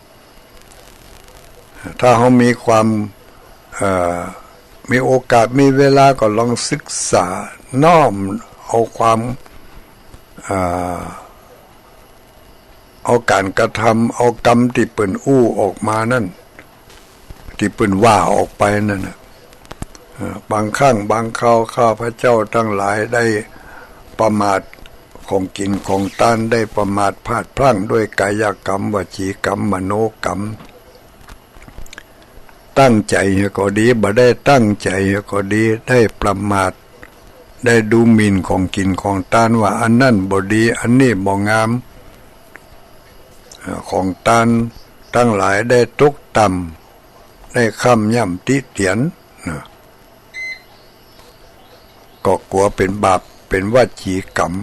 ถ้าเฮามีความ เอ่อ มีโอกาสมีเวลาก็ลองศึกษาน้อมเอาความ เอ่อ เอาก๋านกระทำ เอากำตี้เปิ้นอู้ออกมานั้น ตี้เปิ้นว่าออกไปนั่นน่ะ เอ่อ บางครั้งบางคราวข้าพเจ้าตังหลายได้ประมาทของกิ๋นของตาน ได้ประมาทพลาดพลั้งด้วยกายกรรม วจีกรรม มโนกรรม ตั้งใจ๋ก็ดี บ่ได้ตั้งใจ๋ก็ดี ได้ประมาท ได้ดูหมิ่นของกิ๋นของตานว่าอันนั้นบ่ดี อันนี้บ่งาม เอ่อ ของตานตังหลายได้ตกต่ำ ได้คว่ำย่ำติเตียนนะ ก็กั๋วเป๋นบาป เป๋นวจีกรรม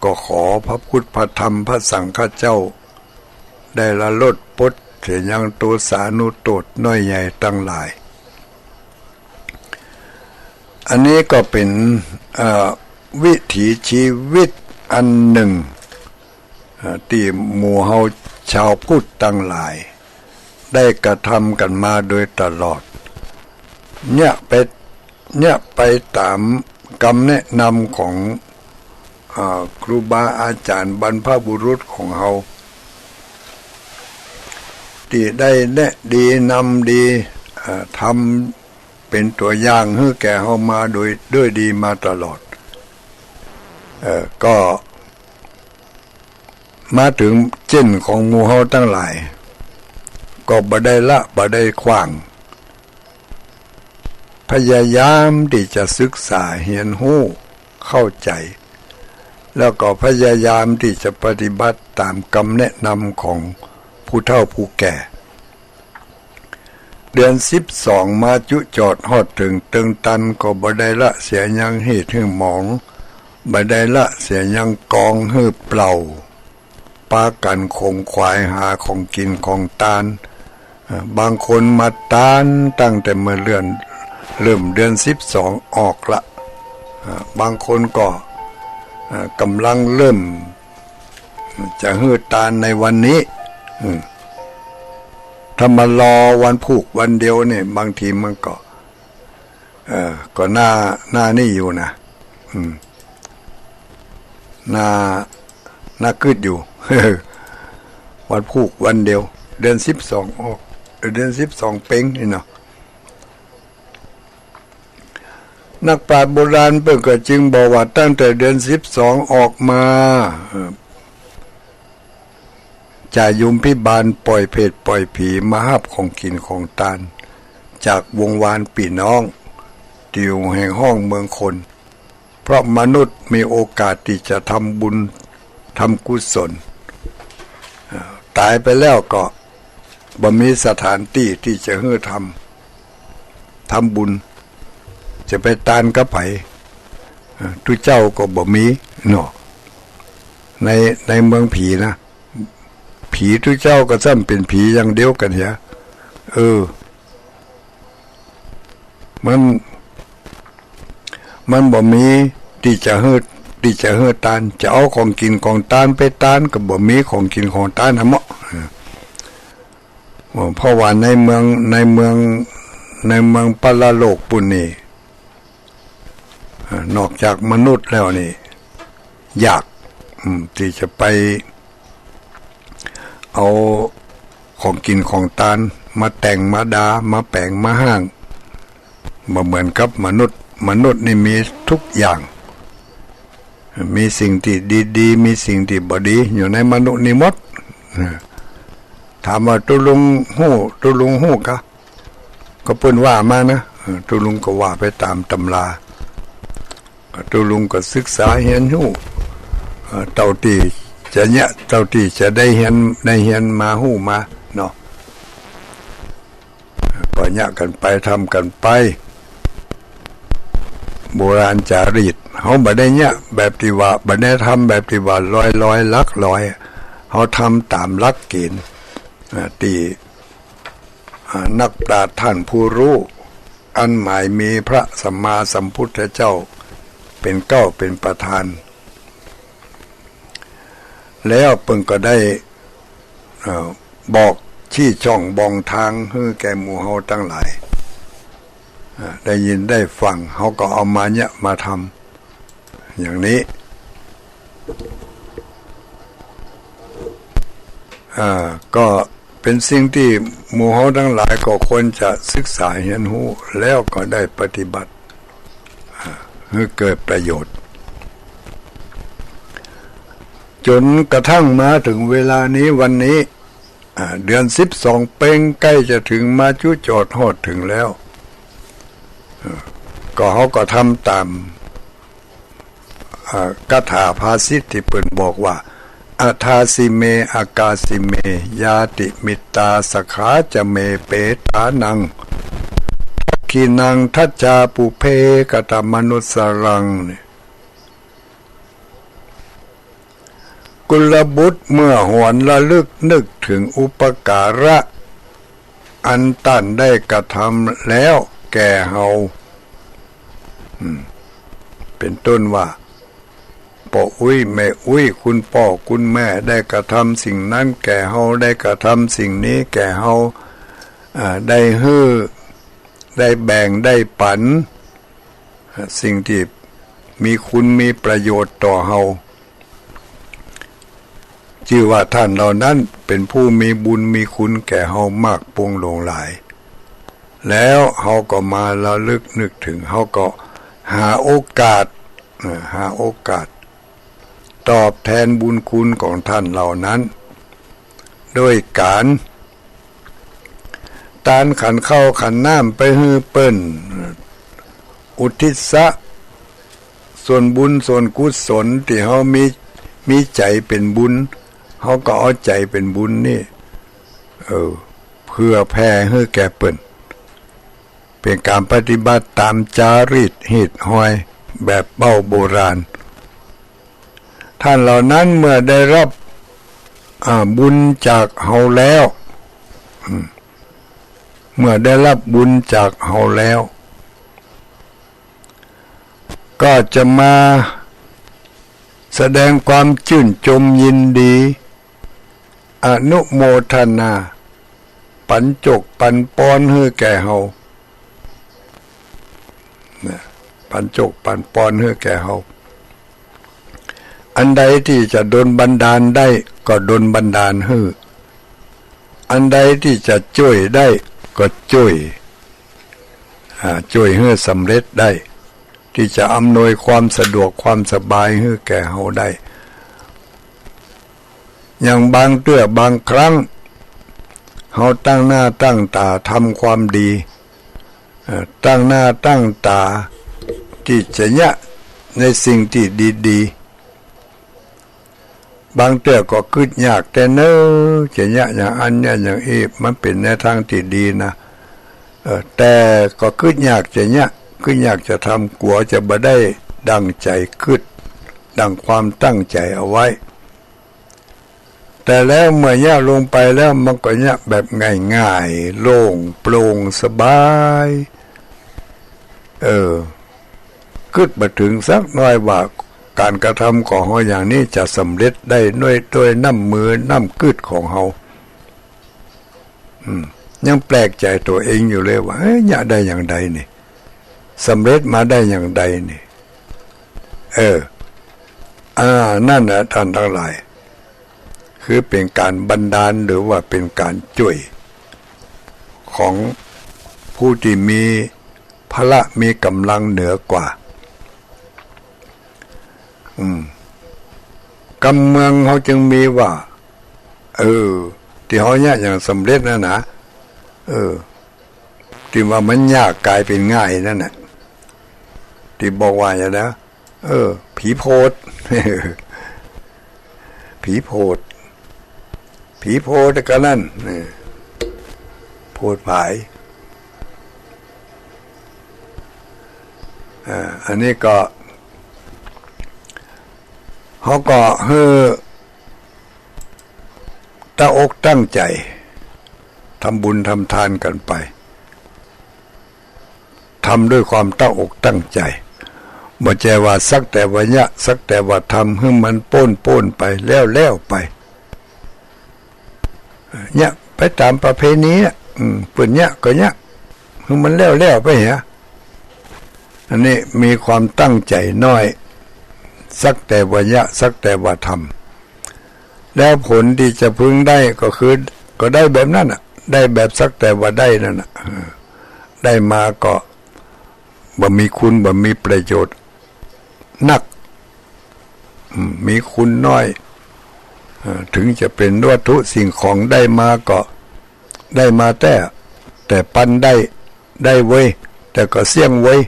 ก็ขอพระพุทธพระธรรมพระสังฆเจ้า ได้ละลดปลดเสียยังโตษานุโทษน้อยใหญ่ตังหลาย อันนี้ก็เป๋น เอ่อ วิถีชีวิตอันนึ่ง เอ่อ ตี้หมู่เฮาชาวพุทธตังหลาย ได้กระทำกั๋นมาโดยตลอด เนี่ยไป เนี่ยไปต๋ามกำแนะนำของ เอ่อ ครูบาอาจ๋ารย์บรรพบุรุษของเฮา ตี้ได้แนะดีนำดี เอ่อ ทำเป๋นตั๋วอย่างหื้อแก่เฮามาโดย ด้วยดีมาตลอด เอ่อ ก็ มาเถิงเจ้นของหมู่เฮาตังหลาย ก็บ่ได้ละบ่ได้ขว้าง พยายามตี้จะศึกษาเฮียนฮู้เข้าใจ๋ แล้วก็พยายามตี้จะปฏิบัติต๋ามกำแนะนำของผู้เฒ่าผู้แก่ เดือนสิบสองมาจุจอดฮอดเถิงเติงตัน ก็บ่ได้ละเสียยังฮีตหื้อหมอง บ่ได้ละเสียยังกองหื้อเปล่า ปากั๋นขงขวายหาของกิ๋นของตาน เอ่อ บางคนมาตานตั้งแต่เมื่อเลื่อน เริ่มเดือนสิบสองออกละ เอ่อ บางคนก็ เอ่อ ก่ำลังเริ่ม จะหื้อตานในวันนี้ อืม ถ้ามารอวันพูกวันเดียวนี่ บางทีมันก็ เออ ก็น่า น่านี่อยู่นะ อืม น่า น่ากึ๊ดอยู่ วันพูกวันเดียว เดือนสิบสองออก เออ เดือนสิบสองเป๋งนี่เนาะ นักปราชญ์โบราณเปิ้นก็จึงบอกว่าตั้งแต่เดือนสิบสองออกมา เอ่อ จ่ายมพิบาลปล่อยเปรตปล่อยผีมาฮับของกิ๋นของตาน จากวงวานปี้น้อง ตี้อยู่แห่งห้องเมืองคน เพราะมนุษย์มีโอกาสตี้จะทำบุญ ทำกุศล เอ่อ ต๋ายไปแล้วก็บ่มีสถานตี้ตี้จะหื้อทำ ทำบุญ จะไปตานกับใผ เอ่อ ตุ๊เจ้าก็บ่มีเนาะ ใน ในเมืองผีนะ ผีตุ๊เจ้าก็ซ้ำเป๋นผีอย่างเดียวกั๋นเหีย เออ มัน มันบ่มีตี้จะหื้อ ตี้จะหื้อตาน จะเอาของกิ๋นของตานไปตานก็บ่มีของกิ๋นของตานนะเมาะ เออ เพราะว่าในเมือง ในเมือง ในเมืองปรโลกปุ้นนี่ เอ่อ นอกจากมนุษย์แล้วนี่ ยาก อืม ตี้จะไป เอาของกิ๋นของตานมาแต่งมาดา มาแป๋งมาฮ้าง บ่เหมือนกับมนุษย์ มนุษย์นี่มีทุกอย่าง มีสิ่งตี้ดีๆ มีสิ่งตี้บ่ดี อยู่ในมนุษย์นี่หมด เออ ถามว่าตุ๊ลุงฮู้ ตุ๊ลุงฮู้กา ก็เปิ้นว่ามานะ เออ ตุ๊ลุงก็ว่าไปต๋ามต๋ำรา ตุ๊ลุงก็ศึกษาเฮียนฮู้ เอ่อ เต้าตี้จะเยียะ เต้าตี้จะได้เฮียน ได้เฮียนมาฮู้มาเนาะ ก็เยียะกั๋นไป ทำกั๋นไป โบราณจารีต เฮาบ่ได้เยียะแบบตี้ว่า บ่ได้ทำแบบตี้ว่าลอยๆ หลักร้อย เฮาทำต๋ามหลักเกณฑ์ อ่า ตี้ อ่า นักปราชญ์ต้านผู้ฮู้ อันหมายมีพระสัมมาสัมพุทธเจ้าเป๋นเก๊าเป๋นประธาน แล้วเปิ้นก็ได้ เอ่อ บอกชี้ช่องบ่งตางหื้อแก่หมู่เฮาตังหลาย อ่า ได้ยินได้ฟัง เฮาก็เอามาเยียะมาทำ อย่างนี้ อ่า ก็เป๋นสิ่งตี้หมู่เฮาตังหลายก็ควรจะศึกษาเฮียนฮู้ แล้วก็ได้ปฏิบัติ อ่า หื้อเกิดประโยชน์ จ๋นกระทั่งมาเถิงเวลานี้ วันนี้ อ่า เดือนสิบสองเป๋งใก้จะเถิง มาจุจอดฮอดเถิงแล้ว อ่า ก็เฮาก็ทำต๋าม อ่า คาถาภาษิตตี้เปิ้นบอกว่า อทาสิเม อากาสิเม ญาติมิตตา สขาจะเม เปตานัง ทักขิณัง ทัจจา ปุพเพ กตมนุสสารัง เนี่ย กุลบุตรเมื่อหวนระลึกนึกเถิงอุปการะ อันต้านได้กระทำแล้วแก่เฮา อืม เป๋นต้นว่า ป้ออุ๊ยแม่อุ๊ย คุณป้อคุณแม่ได้กระทำสิ่งนั้นแก่เฮา ได้กระทำสิ่งนี้แก่เฮา อ่า ได้หื้อ ได้แบ่ง ได้ปั๋น สิ่งตี้มีคุณมีประโยชน์ต่อเฮา จื้อว่าต้านเหล่านั้นเป๋นผู้มีบุญมีคุณแก่เฮามากปวงหลวงหลาย แล้วเฮาก็มาระลึกนึกเถิง เฮาก็หาโอกาส เอ่อ หาโอกาส ตอบแตนบุญคุณของต้านเหล่านั้น โดยก๋าน ตานขันข้าวขันน้ำไปหื้อเปิ้น อุทิศะ ส่วนบุญส่วนกุศลตี้เฮามี มีใจ๋เป๋นบุญ เฮาก็เอาใจ๋เป๋นบุญนี่ เออ เผื่อแผ่หื้อแก่เปิ้น เป๋นก๋านปฏิบัติต๋ามจารีตฮีตฮอยแบบเบ้าโบราณ ต้านเหล่านั้นเมื่อได้ฮับ อ่า บุญจากเฮาแล้ว อืม เมื่อได้ฮับบุญจากเฮาแล้ว ก็จะมาแสดงความจื้นจมยินดี อนุโมทนา ปั๋นจกปั๋นปอนหื้อแก่เฮา ปันโจคปันปอนหื้อแก่เฮา อันใดตี้จะดลบันดาลได้ก็ดลบันดาลหื้อ อันใดตี้จะจ้วยได้ก็จ้วย อ่า จ้วยหื้อสำเร็จได้ ตี้จะอำนวยความสะดวกความสบายหื้อแก่เฮาได้ อย่างบางเตื้อบางครั้ง เฮาตั้งหน้าตั้งต๋าทำความดี เอ่อ ตั้งหน้าตั้งต๋าตี้จะเยียะในสิ่งตี้ดีๆ บางเตื้อก็กึ๊ดยากแต๊เนอะ จะเยียะอย่างอั้นเยียะอย่างอี้ มันเป๋นในตางตี้ดีนะ เออ แต่ก็กึ๊ดยากจะเยียะ กึ๊ดยากจะทำ กั๋วจะบ่ได้ดั่งใจ๋กึ๊ด ดั่งความตั้งใจ๋เอาไว้ แต่แล้วเมื่อเยียะลงไปแล้วมันก็เยียะแบบง่ายๆ โล่งโปร่งสบาย เออ กึ๊ดบ่เถิงสักหน้อยว่าก๋านกระทำของเฮาอย่างนี้จะสำเร็จได้ด้วย ด้วยน้ำมือน้ำกึ๊ดของเฮา อืม ยังแปลกใจ๋ตั๋วเองอยู่เลยว่า เอ๊ะ เยียะได้อย่างใดนี่ สำเร็จมาได้อย่างใดนี่ เออ อ่า นั่นแหละต้านตังหลาย คือเป๋นก๋านบันดาลหรือว่าเป๋นก๋านจ้วยของผู้ตี้มีพละมีก๋ำลังเหนือกว่า อืม กำเมืองเฮาจึงมีว่า เออ ตี้เฮาเยียะอย่างสำเร็จนั่นนะ เออ ตี้ว่ามันยากก๋ายเป๋นง่ายนั่นน่ะ ตี้บอกว่าอย่างนั้น เออ ผีโผด ผีโผด ผีโผดก็นั่น เออ โผดผาย อ่า อันนี้ก็ เฮาก็หื้อ ตั้งอกตั้งใจ๋ ทำบุญทำทานกั๋นไป ทำด้วยความตั้งอกตั้งใจ๋ บ่ใจ้ว่าสักแต่ว่าเยียะ สักแต่ว่าทำหื้อมันโป๊นๆ ไป แล้วๆ ไป เยียะไปต๋ามประเพณีอะ อืม เปิ้นเยียะก็เยียะ หื้อมันแล้วๆ ไปเหีย อันนี้มีความตั้งใจ๋น้อย สักแต่ว่าเยียะ สักแต่ว่าทำ แล้วผลตี้จะพึงได้ก็คือ ก็ได้แบบนั้นน่ะ ได้แบบสักแต่ว่าได้นั่นน่ะ เออ ได้มาก็บ่มีคุณ บ่มีประโยชน์นัก อืม มีคุณน้อย เออ เถิงจะเป๋นวัตถุสิ่งของได้มาก็ ได้มาแต๊ แต่ปันได้ ได้เว้ย แต่ก็เสี้ยงเว้ย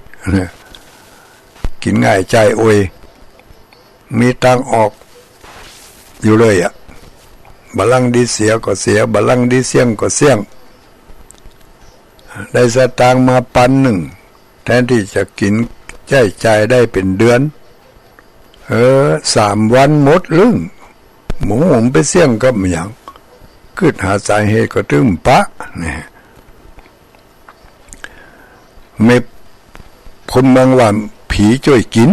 กิ๋นง่ายจ่ายอวย มีตางออกอยู่เลยอะ บ่ลังดีเสียก็เสีย บ่ลังดีเสี้ยงก็เสี้ยง ได้สตางค์มาปันนึ่ง แทนตี้จะกิ๋นใจ๊จ่ายได้เป๋นเดือน เออ สามวันหมดลึ้ง บ่ฮู้ไปเสี้ยงกับหยัง กึ๊ดหาสาเหตุก็ตึงปะ เนี่ย แม่นคนเมืองว่าผีจ้วยกิ๋น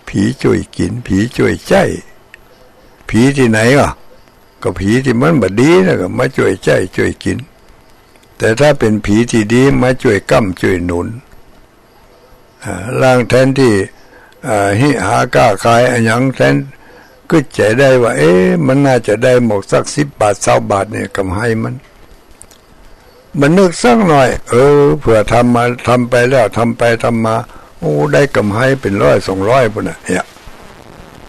ผีจ้วยกิ๋น ผีจ้วยใจ๊ ผีตี้ไหนอ่ะ ก็ผีตี้มันบ่ดีนะ ก็มาจ้วยใจ๊จ้วยกิ๋น แต่ถ้าเป๋นผีตี้ดีมาจ้วยก้ำจ้วยหนุน อ่า ลางแทนตี้ อ่า ฮิหาก้าขายอะหยังแทน กึ๊ดใจ๋ได้ว่า เอ๊ะ มันน่าจะได้หมกสักสิบบาท ซาวบาทเนี่ย ก๋ำไรมัน บ่นึกสักหน้อย เออ เผื่อทำมา ทำไปแล้ว ทำไปทำมา โอ้ ได้ก๋ำไรเป๋นร้อยสองร้อยปู้นน่ะ เนี่ย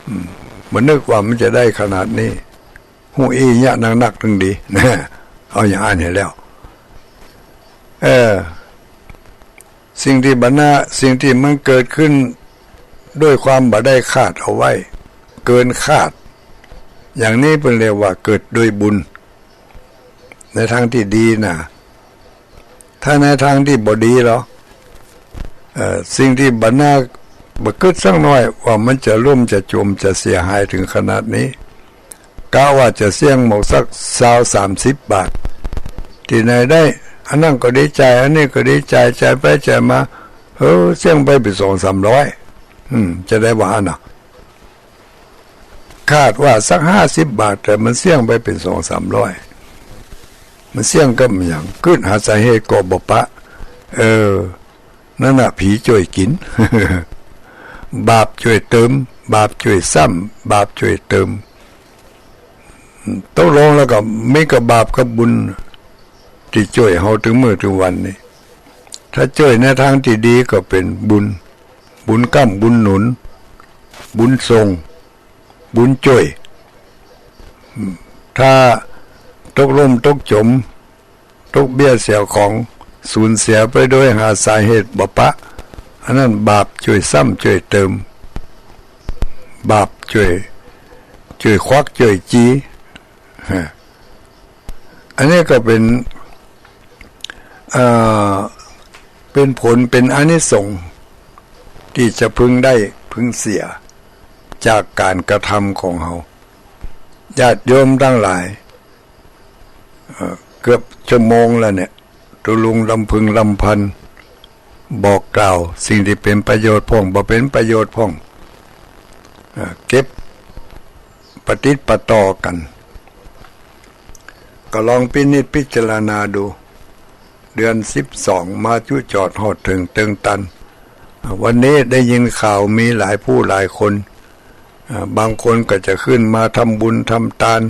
อืม บ่นึกว่ามันจะได้ขนาดนี้ ฮู้อี้เยียะนักๆ ตึงดี นะ เอาอย่างอั้นหั้นแหละ เออ สิ่งตี้บ่น่า สิ่งตี้มันเกิดขึ้นด้วยความบ่ได้คาดเอาไว้ เกินคาด อย่างนี้เปิ้นเรียกว่าเกิดด้วยบุญ ในตางตี้ดีนะ ถ้าในตางตี้บ่ดีลอ เอ่อ สิ่งตี้บ่น่า บ่กึ๊ดสักหน้อยว่ามันจะล่มจะจมจะเสียหายเถิงขนาดนี้ กะว่าจะเสี้ยงหมกสักซาวสามสิบบาท ตี้ไหนได้ อันนั้นก็ดีจ่าย อันนี้ก็ดีจ่าย จ่ายไปจ่ายมา เออ เสี้ยงไปเป๋นสองสามร้อย อืม จะได้ว่าอั้นน่ะ คาดว่าสักห้าสิบบาท แต่มันเสี้ยงไปเป๋นสองสามร้อย มันเสี้ยงกับหยัง กึ๊ดหาสาเหตุก็บ่ปะ เออ นั่นน่ะ ผีจ้วยกิ๋น บาปจ้วยเติม บาปจ้วยซ้ำ บาปจ้วยเติม ตกลงแล้วก็มีกับบาปกับบุญ ตี้จ้วยเฮาเถิงมื้อเถิงวันนี้ ถ้าจ้วยในตางตี้ดีก็เป๋นบุญ บุญก๊ำบุญหนุน บุญส่ง บุญจ้วย ถ้าตกลุ่มตกจ๋ม ตกเบี้ยเสียของ สูญเสียไปโดยหาสาเหตุบ่ปะ อันนั้นบาปจ้วยซ้ำจ้วยเติม บาปจ้วย จ้วยควักจ้วยจี๋ ฮะ อันนี้ก็เป๋น เอ่อ เป๋นผล เป๋นอานิสงส์ ตี้จะพึงได้พึงเสีย จากก๋านกระทำของเฮา ญาติโยมตังหลาย เอ่อ เกือบชั่วโมงแล้วเนี่ย ตุ๊ลุงลำพึงลำพัน บอกกล่าวสิ่งตี้เป๋นประโยชน์พ่อง บ่เป๋นประโยชน์พ่อง เอ่อ เก็บปะติดปะต่อกั๋น ก็ลองพินิจพิจารณาดู เดือนสิบสองมาจุจอดฮอดเถิงเติงตัน อ่า วันนี้ได้ยินข่าวมีหลายผู้หลายคน อ่า บางคนก็จะขึ้นมาทำบุญทำตาน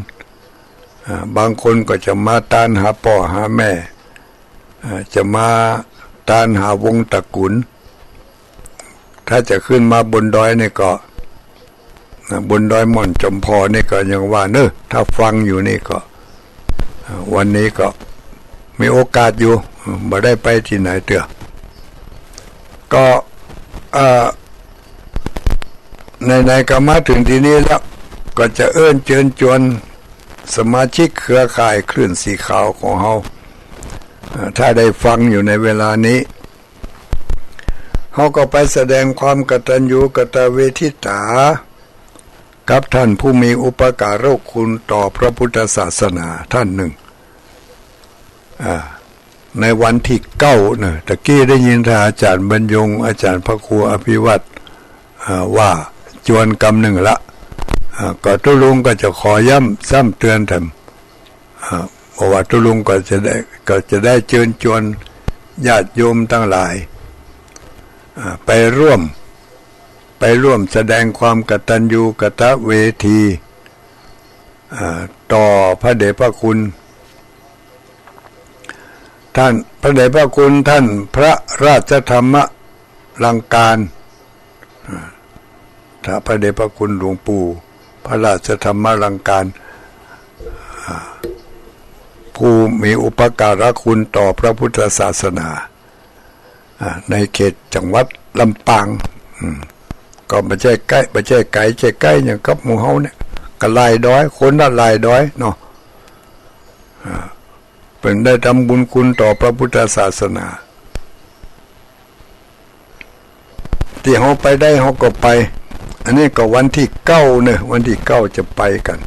อ่า บางคนก็จะมาตานหาป้อหาแม่ อ่า จะมาตานหาวงศ์ตระกู๋ล ถ้าจะขึ้นมาบนดอยนี่ก็ นะ บนดอยม่อนจอมพอนี่ก็ยังว่าเนอะ ถ้าฟังอยู่นี่ก็ อ่า วันนี้ก็มีโอกาสอยู่ บ่ได้ไปตี้ไหนเตื้อ ก็ อ่า ไหนๆ ก็มาเถิงตี้นี่แล้ว ก็จะเอิ้นเจิญจวนสมาชิกเครือข่ายคลื่นสีขาวของเฮา อ่า ถ้าได้ฟังอยู่ในเวลานี้ เฮาก็ไปแสดงความกตัญญูกตเวทิตา กับท่านผู้มีอุปการะคุณต่อพระพุทธศาสนาท่านหนึ่ง อ่า ในวันตี้เก้าเนอะ ตะกี้ได้ยินท่านอาจารย์บรรยง อาจารย์พระครูอภิวัตร อ่า ว่าจวนกำนึ่งละ อ่า ก็ตุ๊ลุงก็จะขอย้ำซ้ำเตือนแถม อ่า เพราะว่าตุ๊ลุงก็จะได้ ก็จะได้เจิญจวนญาติโยมตังหลาย อ่า ไปร่วม ไปร่วมแสดงความกตัญญูกตเวที อ่า ต่อพระเดชพระคุณ ท่าน พระเดชพระคุณท่านพระราชธรรมลังการ อ่า ถ้าพระเดชพระคุณหลวงปู่พระราชธรรมลังการ อ่า ผู้มีอุปการะคุณต่อพระพุทธศาสนา อ่า ในเขตจังหวัดลำปาง อืม ก็บ่ใจ้ใก้ บ่ใจ้ไก๋ ใจ้ใก้อย่างกับหมู่เฮาเนี่ย ก็หลายดอย คนละหลายดอยเนาะ อ่า เปิ้นได้ทำบุญคุณต่อพระพุทธศาสนา ตี้เฮาไปได้เฮาก็ไป อันนี้ก็วันตี้เก้าเนอะ วันตี้เก้าจะไปกั๋น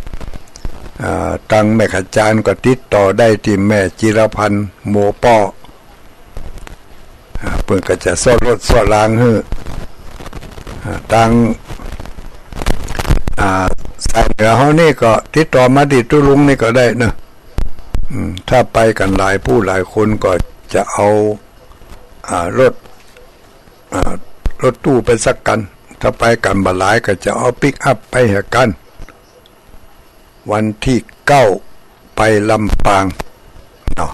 อ่า ตังแม่ขจานก็ติดต่อได้ตี้แม่จิรพันธ์ โมป้อ อ่า เปิ้นก็จะซ้อรถซ้อรางหื้อ อ่า ตัง อ่า สายเหนือเฮานี่ก็ติดต่อมาตี้ตุ๊ลุงนี่ก็ได้เนอะ อืม ถ้าไปกั๋นหลายผู้หลายคนก็จะเอา อ่า รถ อ่า รถตู้ไปสักคัน ถ้าไปกั๋นบ่หลายก็จะเอาปิกอัพไปหื้อกั๋น วันตี้เก้าไปลำปางเนาะ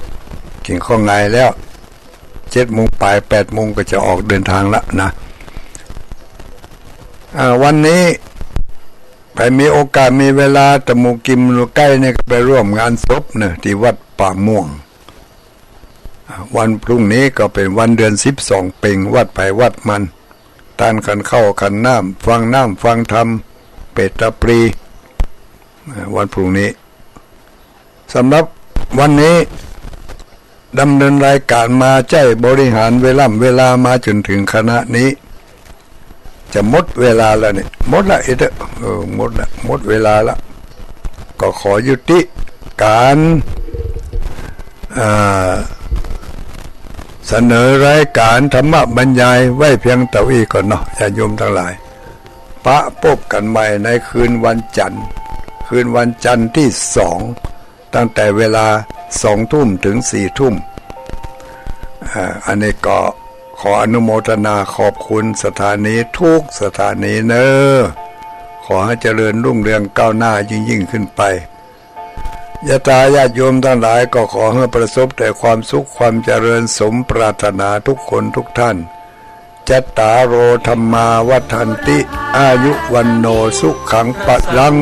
กิ๋นข้าวงายแล้ว เจ็ดโมงป๋าย แปดโมงก็จะออกเดินทางละนะ อ่า วันนี้ใผมีโอกาสมีเวลา ตะหมู่กิ๋มหมู่ใก้นี่ก็ไปร่วมงานศพเนอะ ตี้วัดป่าม่วง อ่า วันพรุ่งนี้ก็เป๋นวันเดือนสิบสองเพ็ญ วัดใผวัดมัน ตานขันข้าวขันน้ำ ฟังน้ำฟังธรรม เปตตาปรี อ่า วันพรุ่งนี้ สำหรับวันนี้ดำเนินรายการมาใจ๊บริหารเวล่ำเวลามาจ๋นเถิงขณะนี้ จะหมดเวลาแล้วเนี่ย หมดละ เออเต๊อะ เออ หมดละ หมดเวลาละ ก็ขอยุติก๋าน อ่า เสนอรายการธรรมบรรยายไว้เพียงเต้าอี้ก่อนเนาะ ญาติโยมตังหลาย ปะปบกั๋นใหม่ในคืนวันจันทร์ คืนวันจันทร์ตี้สอง ตั้งแต่เวลาสองทุ่มเถิงสี่ทุ่ม อ่า อันนี้ก็ ขออนุโมทนาขอบคุณสถานีทุกสถานีเนอ ขอให้เจริญรุ่งเรืองก้าวหน้ายิ่งๆ ขึ้นไป ยะถาญาติโยมตังหลายก็ขอหื้อประสบแต่ความสุขความเจริญสมปรารถนาทุกคนทุกท่าน จัตตาโร ธัมมา วัฑฒันติ อายุ วัณโณ สุขัง พลัง